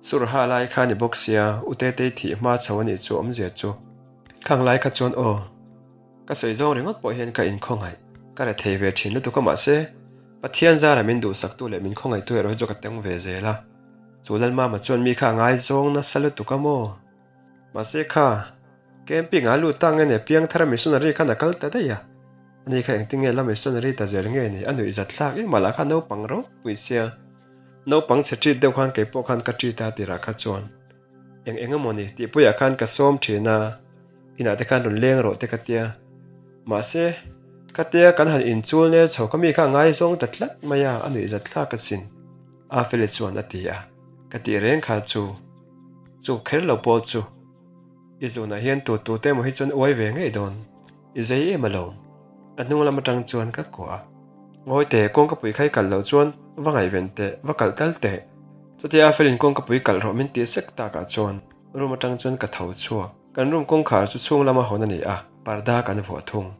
Surha lai kha ni bawk sia, U Tetei thih hma chho a nih chu awmzia chu. Khang lai kha chuan aw, ka sawi zawng ringawt pawh hian ka inkhawngaih, ka re thei ve thin lutuk a mahse, Pathian zara min duhsaktu leh min khawngaihtu erawh hi chu ka teng ve zel a. Chu Lalmama chuan mi kha a ngaizawng nasa lutuk a maw? Mahse kha, camping ah a lut ta nge nia piangthara missionary khan a kal ta daih a. Ani kha engtin nge la missionary ta zel nge ni? A nuihzat thlak em a lah kha naupang ropui sia. Naupang chhe ṭit deuh khan kei pawh khan ka ṭit a tirah kha chuan eng eng emaw ni tih puiah khan ka sawm ṭhin a, inah te khan rawn leng rawh te ka tia. Mahse, ka tia kan han inchul nel chho ka mi kha a ngaizawng ta tlat mai a, a nuihzat thlak asin. Afeli chuan a ti a, ka tih reng kha chu chu kher lo pawh chu i zunah hian tu tu te emaw hi chuan uai ve ngei dawn. I zei em alawm. A hnung lam atang chuan ka kuah a. Ngawi teh, kawngkapui kha i kalh loh chuan va ngaihven teh, va kalh tal teh. Chutia a felin kawngkapui kalh rawh min tih sek takah chuan room atang chuan ka tho chhuak. Kan room kawngkhar chu chhung lama hawn a ni a, parda kan vuah thung.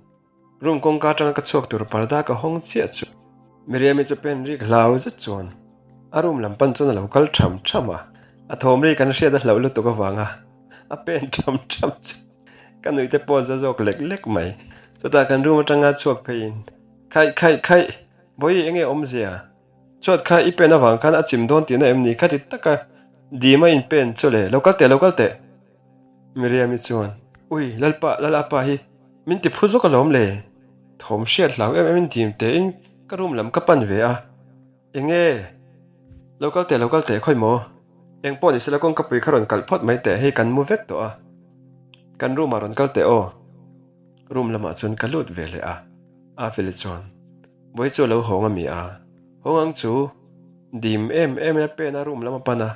Room kawngka atanga ka chhuak tur parda ka hawng chiah chu Miriam-i chu pen rik hlau zet chuan a room lam pan chuan a lo kal tham tham a. A thawm ri kan hriat a hlauh lutuk avanga a pen tham tham chu. Ka nuih te pawh za zawk lek lek mai. Chutah kan room atanga chhuak pheiin, Khaih, khaih, khaih! Bawihi enge awmzia? Chuat kha i pen avang khan a chim dawn tihna em ni? Kha ti taka dim a in pen chu le, lo kal teh, lo kal teh! Miriam-i chuan, Ui, Lalpa, Lalapa hi min ti phu zawk alawm le. Thawm hriat hlau em em in dim tein ka room lam ka pan ve a. Enge? Lo kal teh, lo kal teh, khawi maw? Eng pawh ni sela kawngkapui kha rawn kalh phawt mai teh, hei kan mu vek tawh a. Kan room ah rawn kal teh aw. Room lamah chuan ka lut ve leh a. Afeli chuan, Bawi chu a lo hawng a mi a? Hawng ang chu. Dim em em in a pen a room lam a pan a,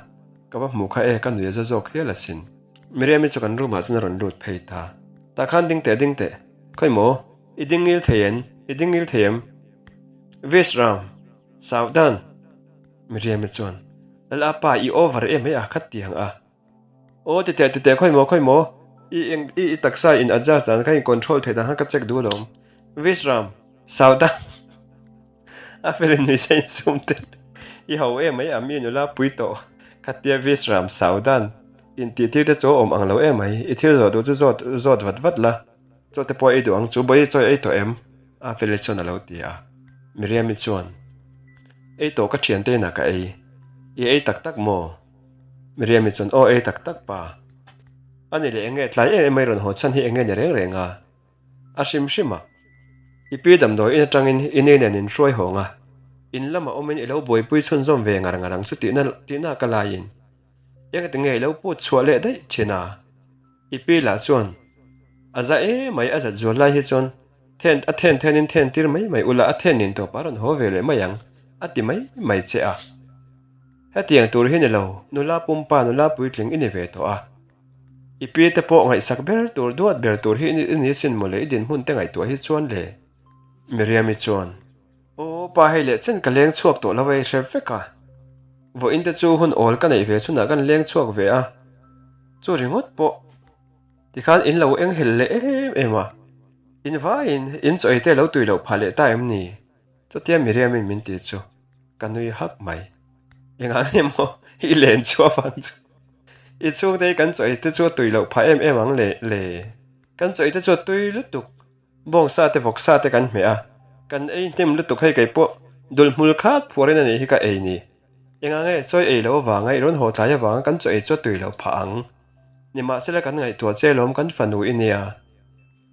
ka va hmuh kha e, ka nui a za zawk hial asin. Miriam-i chu kan room ah chuan a rawn lut phei ta. Tah khan ding teh, ding teh. Khawi maw? I ding ngil thei en? I ding ngil thei em? Vishram! Saudan! Miriam-i chuan, Lal apa, i over em hei a khat ti ang a. Aw ti teh ti teh khawi maw khawi maw? I eng i i taksa in adjust dan kha in control theih dan kha ka check duh alawm. Vishram! Saudan! A felin nui se in sum tel. I ho em mai a mi nula pui tawh. Khatia Vishram Saudan in tih tir te chu a awm ang lo em mai. I thil zawh duh chu zawt zawt vat vat la. Chaw te pawh ei duh ang chu bawi chaw ei tawh em? Afeli chuan a lo ti a. Miriam-i chuan, Ei tawh ka thiante inah ka ei. I ei tak tak maw? Miriam-i chuan, Aw ei tak tak pa. A ni leh enge tlai em em a i rawn haw chhan hi enge ni reng reng a? A hrim hrim a. I pi damdawi in atangin i ni nen in hruai hawng a. In lamah awmin i lo buaipui chhunzawm ve ngar ngar ang chu tihna tihna ka laiin. Engati nge i lo put chhuah leh daih thin a? I pi lah chuan, A za emai, a zat zual lai hi chuan then a then thenin then tir mai mai ula, a then nin tawp a rawn haw ve leh mai ang, a ti mai mai che a. Hetiang tur hi ni lo, nula pumpa, nula puitling i ni ve tawh a. I pi te pawh ngaihsak ber tur, duat ber tur hi i ni sin mawle, i dinhmun te ngaihtuah hi chuan le. Miriam-i chuan. Aw pa hei leh chen ka leng chhuak tawh lo ei hre vek a, vawiin te chu hun awl ka neih ve chhunah kan leng chhuak ve a, chu ringawt pawh tikhan in lo eng hel leh em em a, in vaiin in chaw ei te lo tui loh phah leh ta em ni? Chutia Miriam-in min ti chu ka nui hak mai. Engah nge maw i len chhuah vang chu i chhungte hi kan chaw ei te chu a tui loh phah em em ang le le, kan chaw ei te chu a tui lutuk. Bawngsa te vawksa te kan hmeh a, kan ei hnem lutuk hei kei pawh dul hmul khat phuarin a nih hi ka ei ni. Engah nge chawi ei loh avanga i rawn haw tlai avanga kan chaw ei chu a tui loh phah ang. Nimahsela kan ngaihtuah che lawm kan fanu i nia.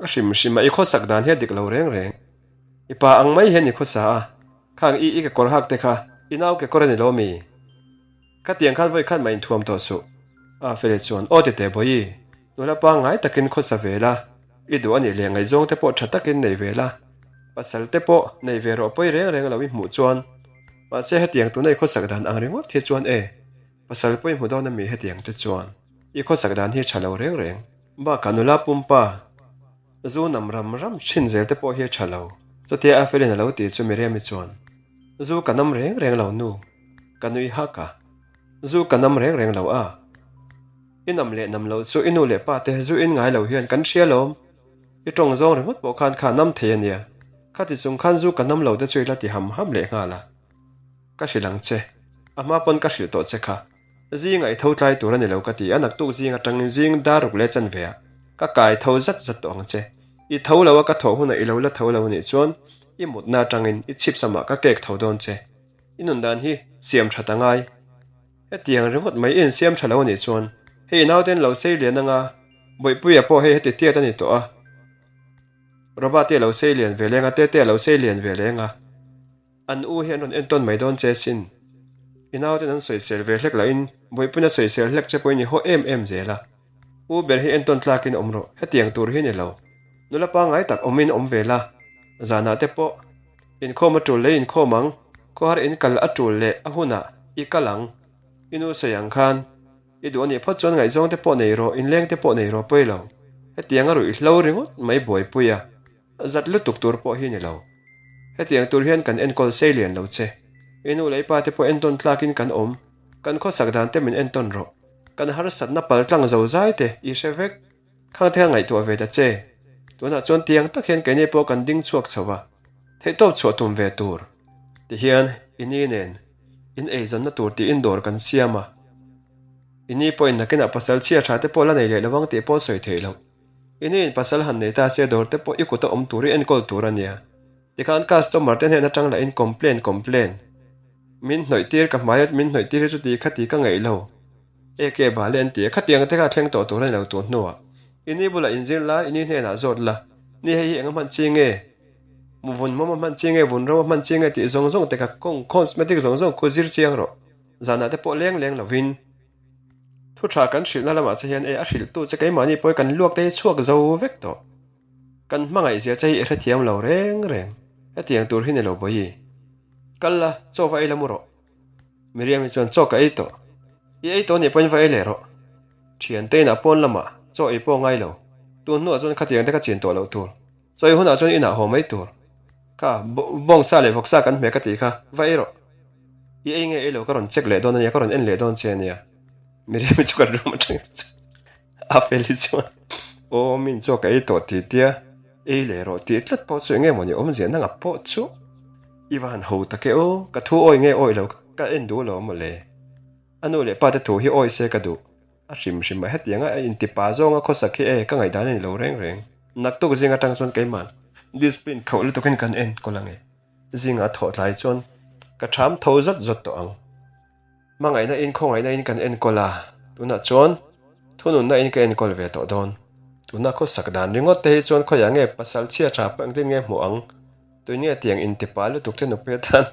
A hrim hrim a, i khawsak dan hi a dik lo reng reng. I pa ang mai hian i khawsa a, khang i i kekawr hak te kha i nau kekawr a ni lo mi? Khatiang khan vawi khat mah inthuam tawh suh. A Feli chuan, Aw tete Bawihi, nula pangngai takin khawsa ve la, i duh a nih leh ngaihzawng te pawh tha takin nei ve la, pasal te pawh nei ve rawh pawi reng reng lo i hmuh chuan. Mahse hetiang tuna i khawsak dan ang ringawt hi chuan e, pasal pawh i hmu dawn a mi hetiang te chuan i khawsak dan hi tha lo reng reng. Bakah nula pumpa zu nam ram ram thin zel te pawh hi a tha lo. Chutia a Felin a lo tih chu Miriam-i chuan, Zu ka nam reng reng lo nu, ka nui hak a. Zu ka nam reng reng lo a. I nam leh nam loh chu i nu leh pa te zu in ngai lo hian kan hria lawm. I tawng zawng ringawt pawh khan kha nam thei a nia. Khati chung khan zu ka nam lo te chu i la ti ham ham leh nghal a. Ka hrilh ang che. A hma pawn ka hrilh tawh che kha. Zingah i tho tlai tur a ni lo ka ti a, naktuk zing atangin zing dar ruk leh chanve ah ka kai tho zat zat tawh ang che. I tho lo a ka thawh hunah i lo la tho lo a nih chuan i mutna atangin i chhip samah ka kek tho dawn che. I nun dan hi siam that a ngai. Hetiang ringawt mai i insiam tha lo a nih chuan hei i nauten lo sei lian anga Bawihpuia pawh hei heti tiat a ni tawh a. Robert te a lo sei lian ve leng a, Tete a lo sei lian ve leng a. An u hi an rawn entawn mai dawn che sin. I nauten an sawisel ve hlek lahin Bawihpuina sawisel hlek che pawhin i haw em em zel a. U ber hi entawn tlakin awm rawh, hetiang tur hi ni lo. Nula pangngai tak awmin awm ve la, zanah te pawh inkhawm a tul leh inkhawm ang, khawhar in kal a tul leh a hunah i kal ang. I nu sawi ang khan i duh a nih phawt chuan ngaihzawng te pawh nei rawh, inleng te pawh nei rawh pawi lo. Hetiang a ruihhlo ringawt mai buaipui a. Zat lutuk tur pawh hi ni lo. Hetiang tur hian kan enkawl sei lian lo che. I nu leh i pa te pawh entawn tlakin kan awm. Kan khawsak dan te min entawn rawh. Kan harsatna pal tlang zo zai te i hre vek. Khang te kha ngaihtuah ve ta che. Tunah chuan tiang tak hian keini pawh kan ding chhuak chho a. Theihtawp chhuah tum ve tur. Tihian i ni nen in eizawnna tur tiin dawr kan siam a. I ni pawhin nakinah pasal chhia tha te pawh la nei leh lovang tih pawh sawi theih loh. I ni in pasal han nei ta se dawr te pawh i kut a awm tur i enkawl tur a nia. Tikhan customer te hnen atang lah in complain complain. Min hnawih tir ka hmai a min hnawih tir hi chuti khati ka ngeih lo. Eke bale an ti a khatiang te kha thleng tawh tur a ni lo tur hnuah. I ni bulah inzir la i ni hnenah zawt la. Ni hei hi eng a hman chi nge? Vun mawm a hman chi nge vun ro a hman chi nge tih zawng zawng te kha kawng cosmetic zawng zawng khu zir chiang rawh. Zanah te pawh leng leng lovin. Thu tha kan hrilhna lamah che hian e a hrilhtu che keimahni pawh hi kan luak te hi chhuak zo vek tawh. Kan hmangaih zia che hi i hrethiam lo reng reng. Hetiang tur hi ni lo Bawihi. Kal la, chaw va ei la mu rawh. Miriam hi chuan chaw ka ei tawh. I ei tawh nih pawhin va ei leh rawh. Thiante inah pawn lamah chaw ei pawh ngai lo. Tun hnuah chuan khatiang te ka chin tawh loh tur. Chaw ei hunah chuan inah haw mai tur. Kha, bawngsa leh vawksa kan hmeh ka tih kha, va ei rawh. I ei nge ei lo ka rawn check leh dawn a nia, ka rawn en leh dawn che a nia. Miriam hi chu kan room atang chuan a fel hi chuan aw min chaw ka ei tawh tih tia ei leh rawh tih tlat pawh chu eng nge mawni awmzia nanga pawh chu i va han ho tak e aw, ka thu awi nge awi lo ka en duh lo mawle. A nu leh pa te thu hi awi se ka duh. A hrim hrim a hetiang a inti pa zawnga khawsak hi e ka ngaihdan a ni lo reng reng. Naktuk zing atang chuan keimah discipline khauh lutukin kan enkawl ang e. Zingah thawh tlai chuan ka tham tho zawt zawt tawh ang. Hmangaihna in khawngaihna in kan enkawl a, tunah chuan thununna in ka enkawl ve tawh dawn. Tuna khawsak dan ringawt te hi chuan khawiah nge pasal chhia tha pawh engtin nge hmuh ang? Tui nge tiang inti pa lutuk te nupui atan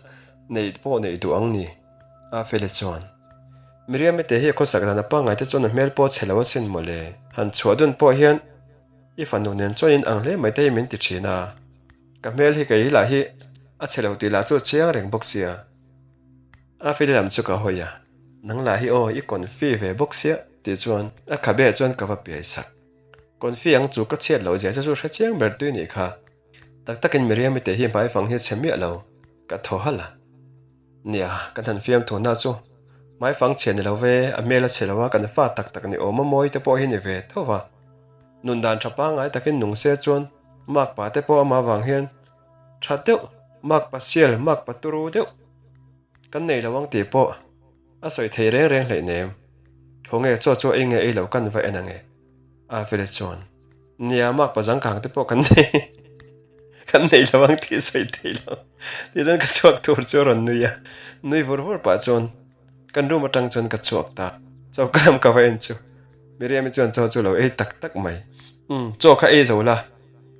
neih pawh neih duh ang ni? A fele chuan. Miriam-i te hi a khawsak dan a pangngai te chuan a hmel pawh chhe lo asin mawle. Han chhuah dun pawh hian i fanu nen chuan in ang hle mai te hi min ti thin a. Ka hmel hi kei lah hi a chhe lo tih lah chu a chiang reng bawk sia. A fele lam chu ka hawi a, nang lah hi aw i confi ve bawk sia tih chuan a khabe chuan ka va piai sak. Confi ang chu ka chhiat loh zia chu chu hre chiang ber tui nih kha. Tak takin Miriam-i te hi hmaifang hi a chhe miah lo, ka thaw halh a. Nia, kan han fiam thu na chu hmaifang chhe ni lo ve, a hmel a chhe lo a, kan fa tak tak ni awm a mawi te pawh hi ni ve tho va. Nun dan tha pangngai takin nung se chuan makpa te pawh amah vang hian tha deuh, makpa sial, makpa turu deuh kan nei lo ang tih pawh a sawi thei reng reng hleih nem. Khawnge chaw chu ei nge ei lo kan va en ange. A vele chuan, Nia, makpa zangkang te pawh kan nei kan nei lo ang tih sawi thei lo. Tih chuan ka chhuak tur chu a rawn nui a, nui vur vur pah chuan kan room atang chuan ka chhuak ta. Choka lam ka va en chu. Miriam-i chuan chaw chu lo ei tak tak mai. Umm, chaw kha ei zo la.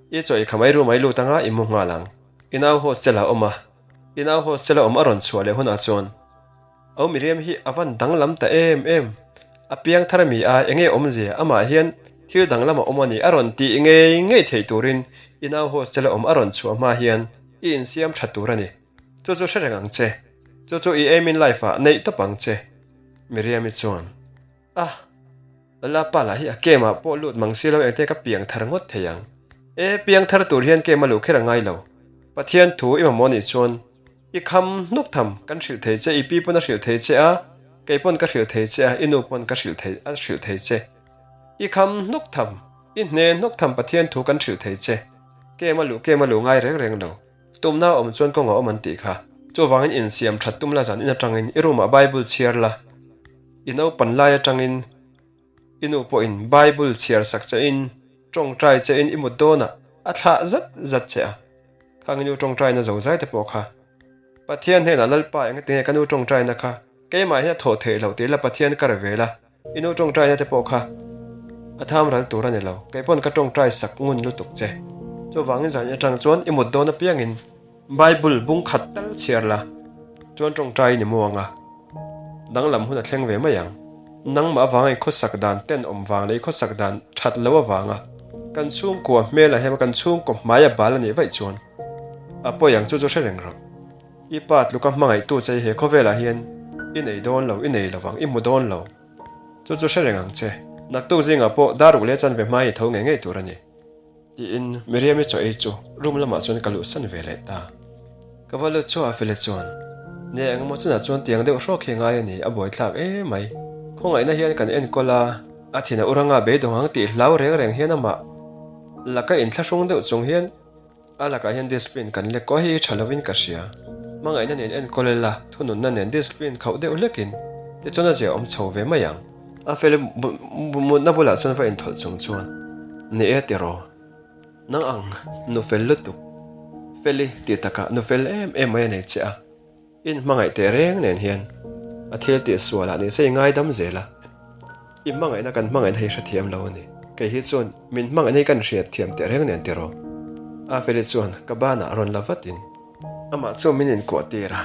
I chaw ei kha mai room-ah i lut anga i mu nghal ang. I nau hostel-ah awm a. I nau hostel-a awm a rawn chhuah leh hunah chuan Au Miriam hi a van danglam ta em em. A piang thar ami a, enge awmzia? Amah hian thil danglam a awm a ni. A rawn tih ngei ngei theih turin i nau hostel-a awm a rawn chhuah hma hian i insiam tha tur a ni. Chu chu hre reng ang che. Chu chu i aim in life ah neih tawp ang che. Miriam-i chuan, A! Lapa lah hi a camp ah pawh lut mang si lo engte ka piang thar ngawt thei ang. E, piang thar tur hian camp a luh kher a ngai lo. Pathian thu i mamawh nih chuan i kham hnuk tham kan hrilh thei che, i pi pawn a hrilh thei che a, kei pawn ka hrilh thei che a, i nu pawn ka hrilh thei a hrilh thei che. I kham hnuk tham, i hne hnuk tham Pathian thu kan hrilh thei che. Camp a luh camp a luh ngai reng reng lo. Tumna a awm chuan kawng a awm an tih kha. Chuvangin insiam that tum la zan in atangin i room ah Bible chhiar la. I naupan lai atangin i nu pawhin Bible chhiar sak che in, tawngtai che in i mut dawnah a thlah zat zat che a. Khang i nu tawngtaina zo zai te pawh kha Pathian hnenah Lalpa engati nge ka nu tawngtaina kha keimah hian a thawh theih loh tih la Pathian ka re ve la. I nu tawngtaina te pawh kha a tham ral tur a ni lo. Kei pawn ka tawngtai sak ngun lutuk che. Chuvangin zan atang chuan i mut dawn apiangin Bible bung khat tal chhiar la, chuan tawngtai i ni mu anga danglam hun a thleng ve mai ang. Nangmah avanga i khawsak dan tenawm vang leh i khawsak dan that lo avanga kan chhungkua hmel a hem a, kan chhungkaw hmai a bal a nih vaih chuan a pawi ang chu chu hre reng rawh. I pa tluka hmangaihtu che he khawvelah hian i nei dawn lo, i nei lovang, i hmu dawn lo. Chu chu hre reng ang che. Naktuk zingah pawh dar ruk leh chanve hma i tho ngei ngei tur a ni. Tiin Miriam-i chaw ei chu room lamah chuan ka luhsan ve leh ta. Ka va lut chhuah a Fela chuan, Ne engemaw chinah chuan tiang deuh hrawk hi ngai a ni, a buaithlak em mai. Khawngaihna hian kan enkawl a, a thin a uranga beidawng ang tih hlau reng reng hian amah laka inthlahrung deuh chung hian A lakah hian discipline kan lek kaw hi tha lovin ka hria. Hmangaihna nen enkawl ila, thununna nen discipline khauh deuh hlekin tichuan a zia awm chho ve mai ang. A fel mutna bulah chuan va inthawlh chung chuan, Ni e tiraw, nang ang nu fel lutuk, Feli tih takah nu fel em em mai a nei che a. In hmangaih teh reng nen hian a thil tih sual ah nise i ngaidam zel a, i hmangaihna kan hmangaihna hi hrethiam lo a ni. Kei hi chuan min hmangaihna hi kan hriatthiam teh reng nen tiraw? Afeli chuan ka banah rawn la vatin amah chu min inkuah tir a,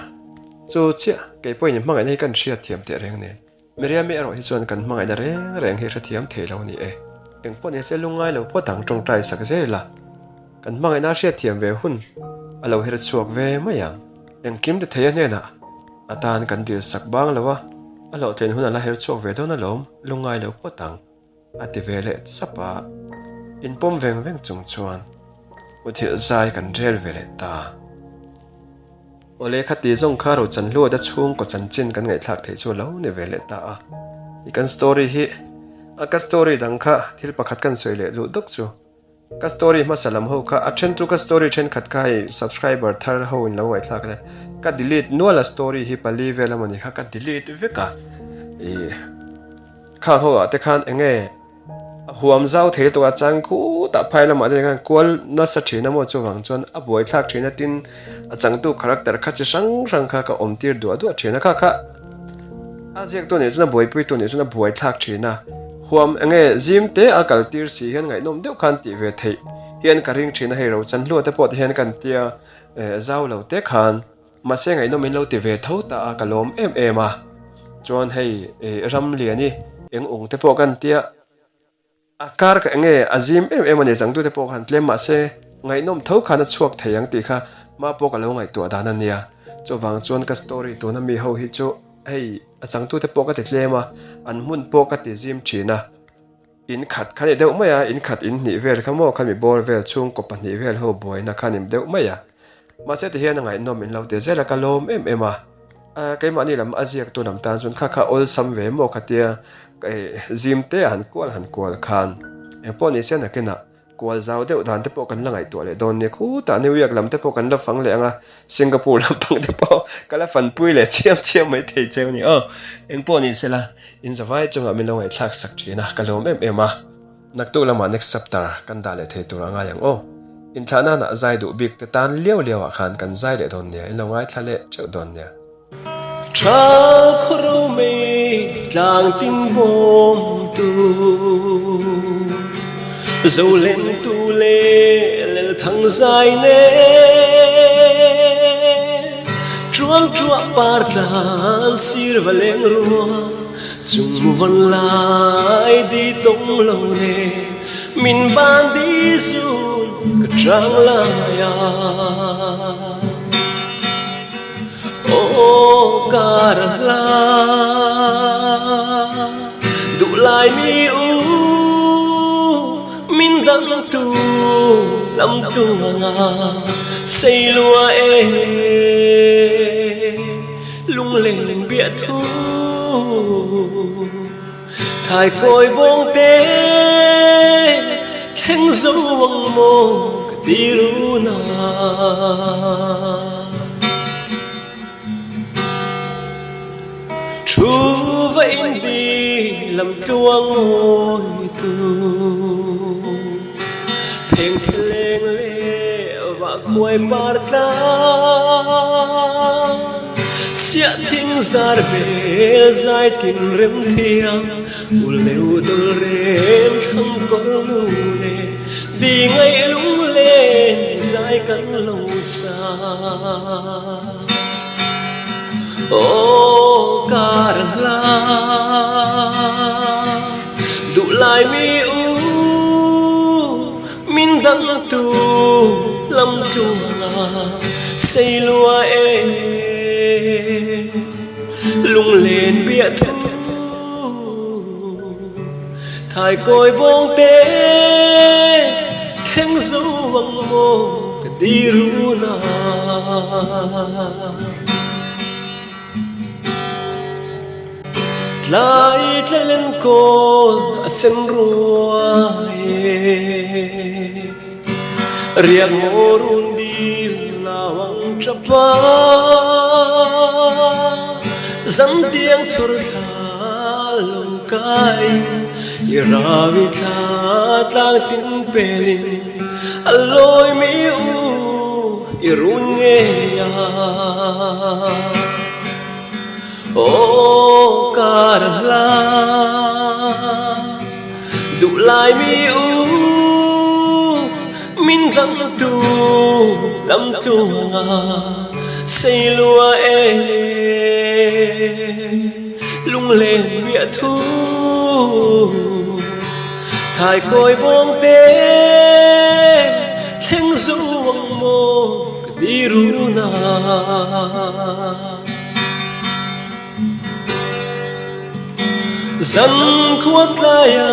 chu chiah kei pawhin i hmangaihna hi kan hriatthiam teh reng nen. Miriami erawh hi chuan kan hmangaihna reng reng hi hrethiam thei lo a ni e. Engpawh nise lungngai lo phawt ang tawngtai sak zel ila, kan hmangaihna hriatthiam ve hun a lo her chhuak ve mai ang. Engkim ti thei a hnenah a tan kan dil sak bang lo a, a hlawhtlin hun a la her chhuak ve dawn alawm, lungngai lo phawt ang. A ti ve leh chap a, inpawm veng veng chung chuan muthilh zai kan rel ve leh ta. Awle khati zawng kha Rochan Hluata chhungkaw chanchin kan ngaihthlak theih chu a lo ni ve leh ta a. I kan story hi a ka story dang kha thil pakhat kan sawi leh duh dawk chu. Ka story hmasa lam ho kha a then chu ka story thenkhat kha hei subscriber thar ho in lo ngaihthlak le ka delete nual a story hi pali vel a mawni kha ka delete vek a ih khang ho ah te khan eng nge a huam zau thei lutuk a chang khutah phai lamah te khan kual nasa thin a maw chuvang chuan a buaithlak thin a tin a changtu character kha chi hrang hrang kha ka awm tir duah duah thin a kha kha A ziaktu nih chuan a buaipuitu nih chuan a buai thlak thin a, huam eng nge zim te a kal tir si hian ngaihnawm deuh khan tih ve theih hian ka ring thin a, hei Rochan hlua te pawh ti hian kan tia zau lo te khan mahse ngaihnawm in lo ti ve tho ta a ka lawm em em a, chuan hei Ramliani eng ung te pawh kan tia. A kar ka enge a zim em em a ni changtute pawh khan tlem mahse ngaihnawm tho khan a chhuak thei ang tih kha mah pawh ka lo ngaihtuah dan a nia. Chuvang chuan ka story tuna mi ho hi chu hei a changtute pawh ka ti tlem a, an hmun pawh ka ti zim thin a. In khat kha ni deuh mai a, in khat in hnih vel kha maw kha mi bawr vel chhungkaw pahnih vel ho buaina kha ni deuh mai a. Mahse tihian a ngaihnawm in lo ti zel a, ka lawm em em a. Keimahni lam a ziaktu lam tan chuan kha kha awlsam ve maw khatia zim te a han kual han kual khan engpawh ni se nakinah kual zau deuh dan te pawh kan la ngaihtuah leh dawn nia khutah New York lam te pawh kan la fang leh ang a Singapore lampang te pawh ka la fanpui leh chiam chiam mai thei cheu a ni aw engpawh ni sela in zavai chungah min lo ngaihthlak sak thin a ka lawm em em a. Naktuk lamah next chapter kan dah leh thei tur a ngai ang aw. Inthlah nana zai duh bik te tan liau liau ah khan kan zai leh dawn nia, in lo ngaithla leh teuh dawn nia. Tha khaw ro mei. Tlang tin bawmtu, Zolentu le Lelthang zai nen, Ṭuang ṭuah par tlan sir va leng rua, Chung van lai di tawng lo nen, Min ban di zun ka ṭang lai ah. Aw kar a hla duhlai mi u min dangtu lamtluanga sei lua e lunglen biahthu Thaikawi bawngte thleng zo ang maw ka ti run a. Thu va in di lam tluang ngawi tu pheng pheleng leh vah khuai par tlang. Siah thing zar bel zai tin rem thiang u leu dawlh rem thlang kawr nu le di ngaih lung len zai kan lo sa. Aw kar hla duh lai mi u Min dangtu lamtluanga sei lua e lunglen biahthu thaikawi bawngte thleng zo ang maw ka ti run a. Tlai tlalen kawl a sen ruai e, Riak maw run dil nau ang tap a, Zantiang chhur thla lo kai in, I rawi thla tlang tin pel in, A lawi mi u i run ngei a. Aw kar hla duhlai mi u min dangtu lamtluanga sei lua e lunglen biahthu thaikawi bawngte thleng zo ang maw ka ti run a. Zan khua tlaia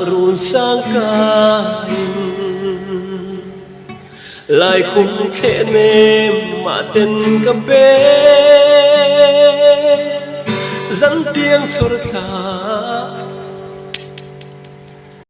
run sang kaiin Laikhum thleh nem mah ten ka pe Zan tiang chhur thla.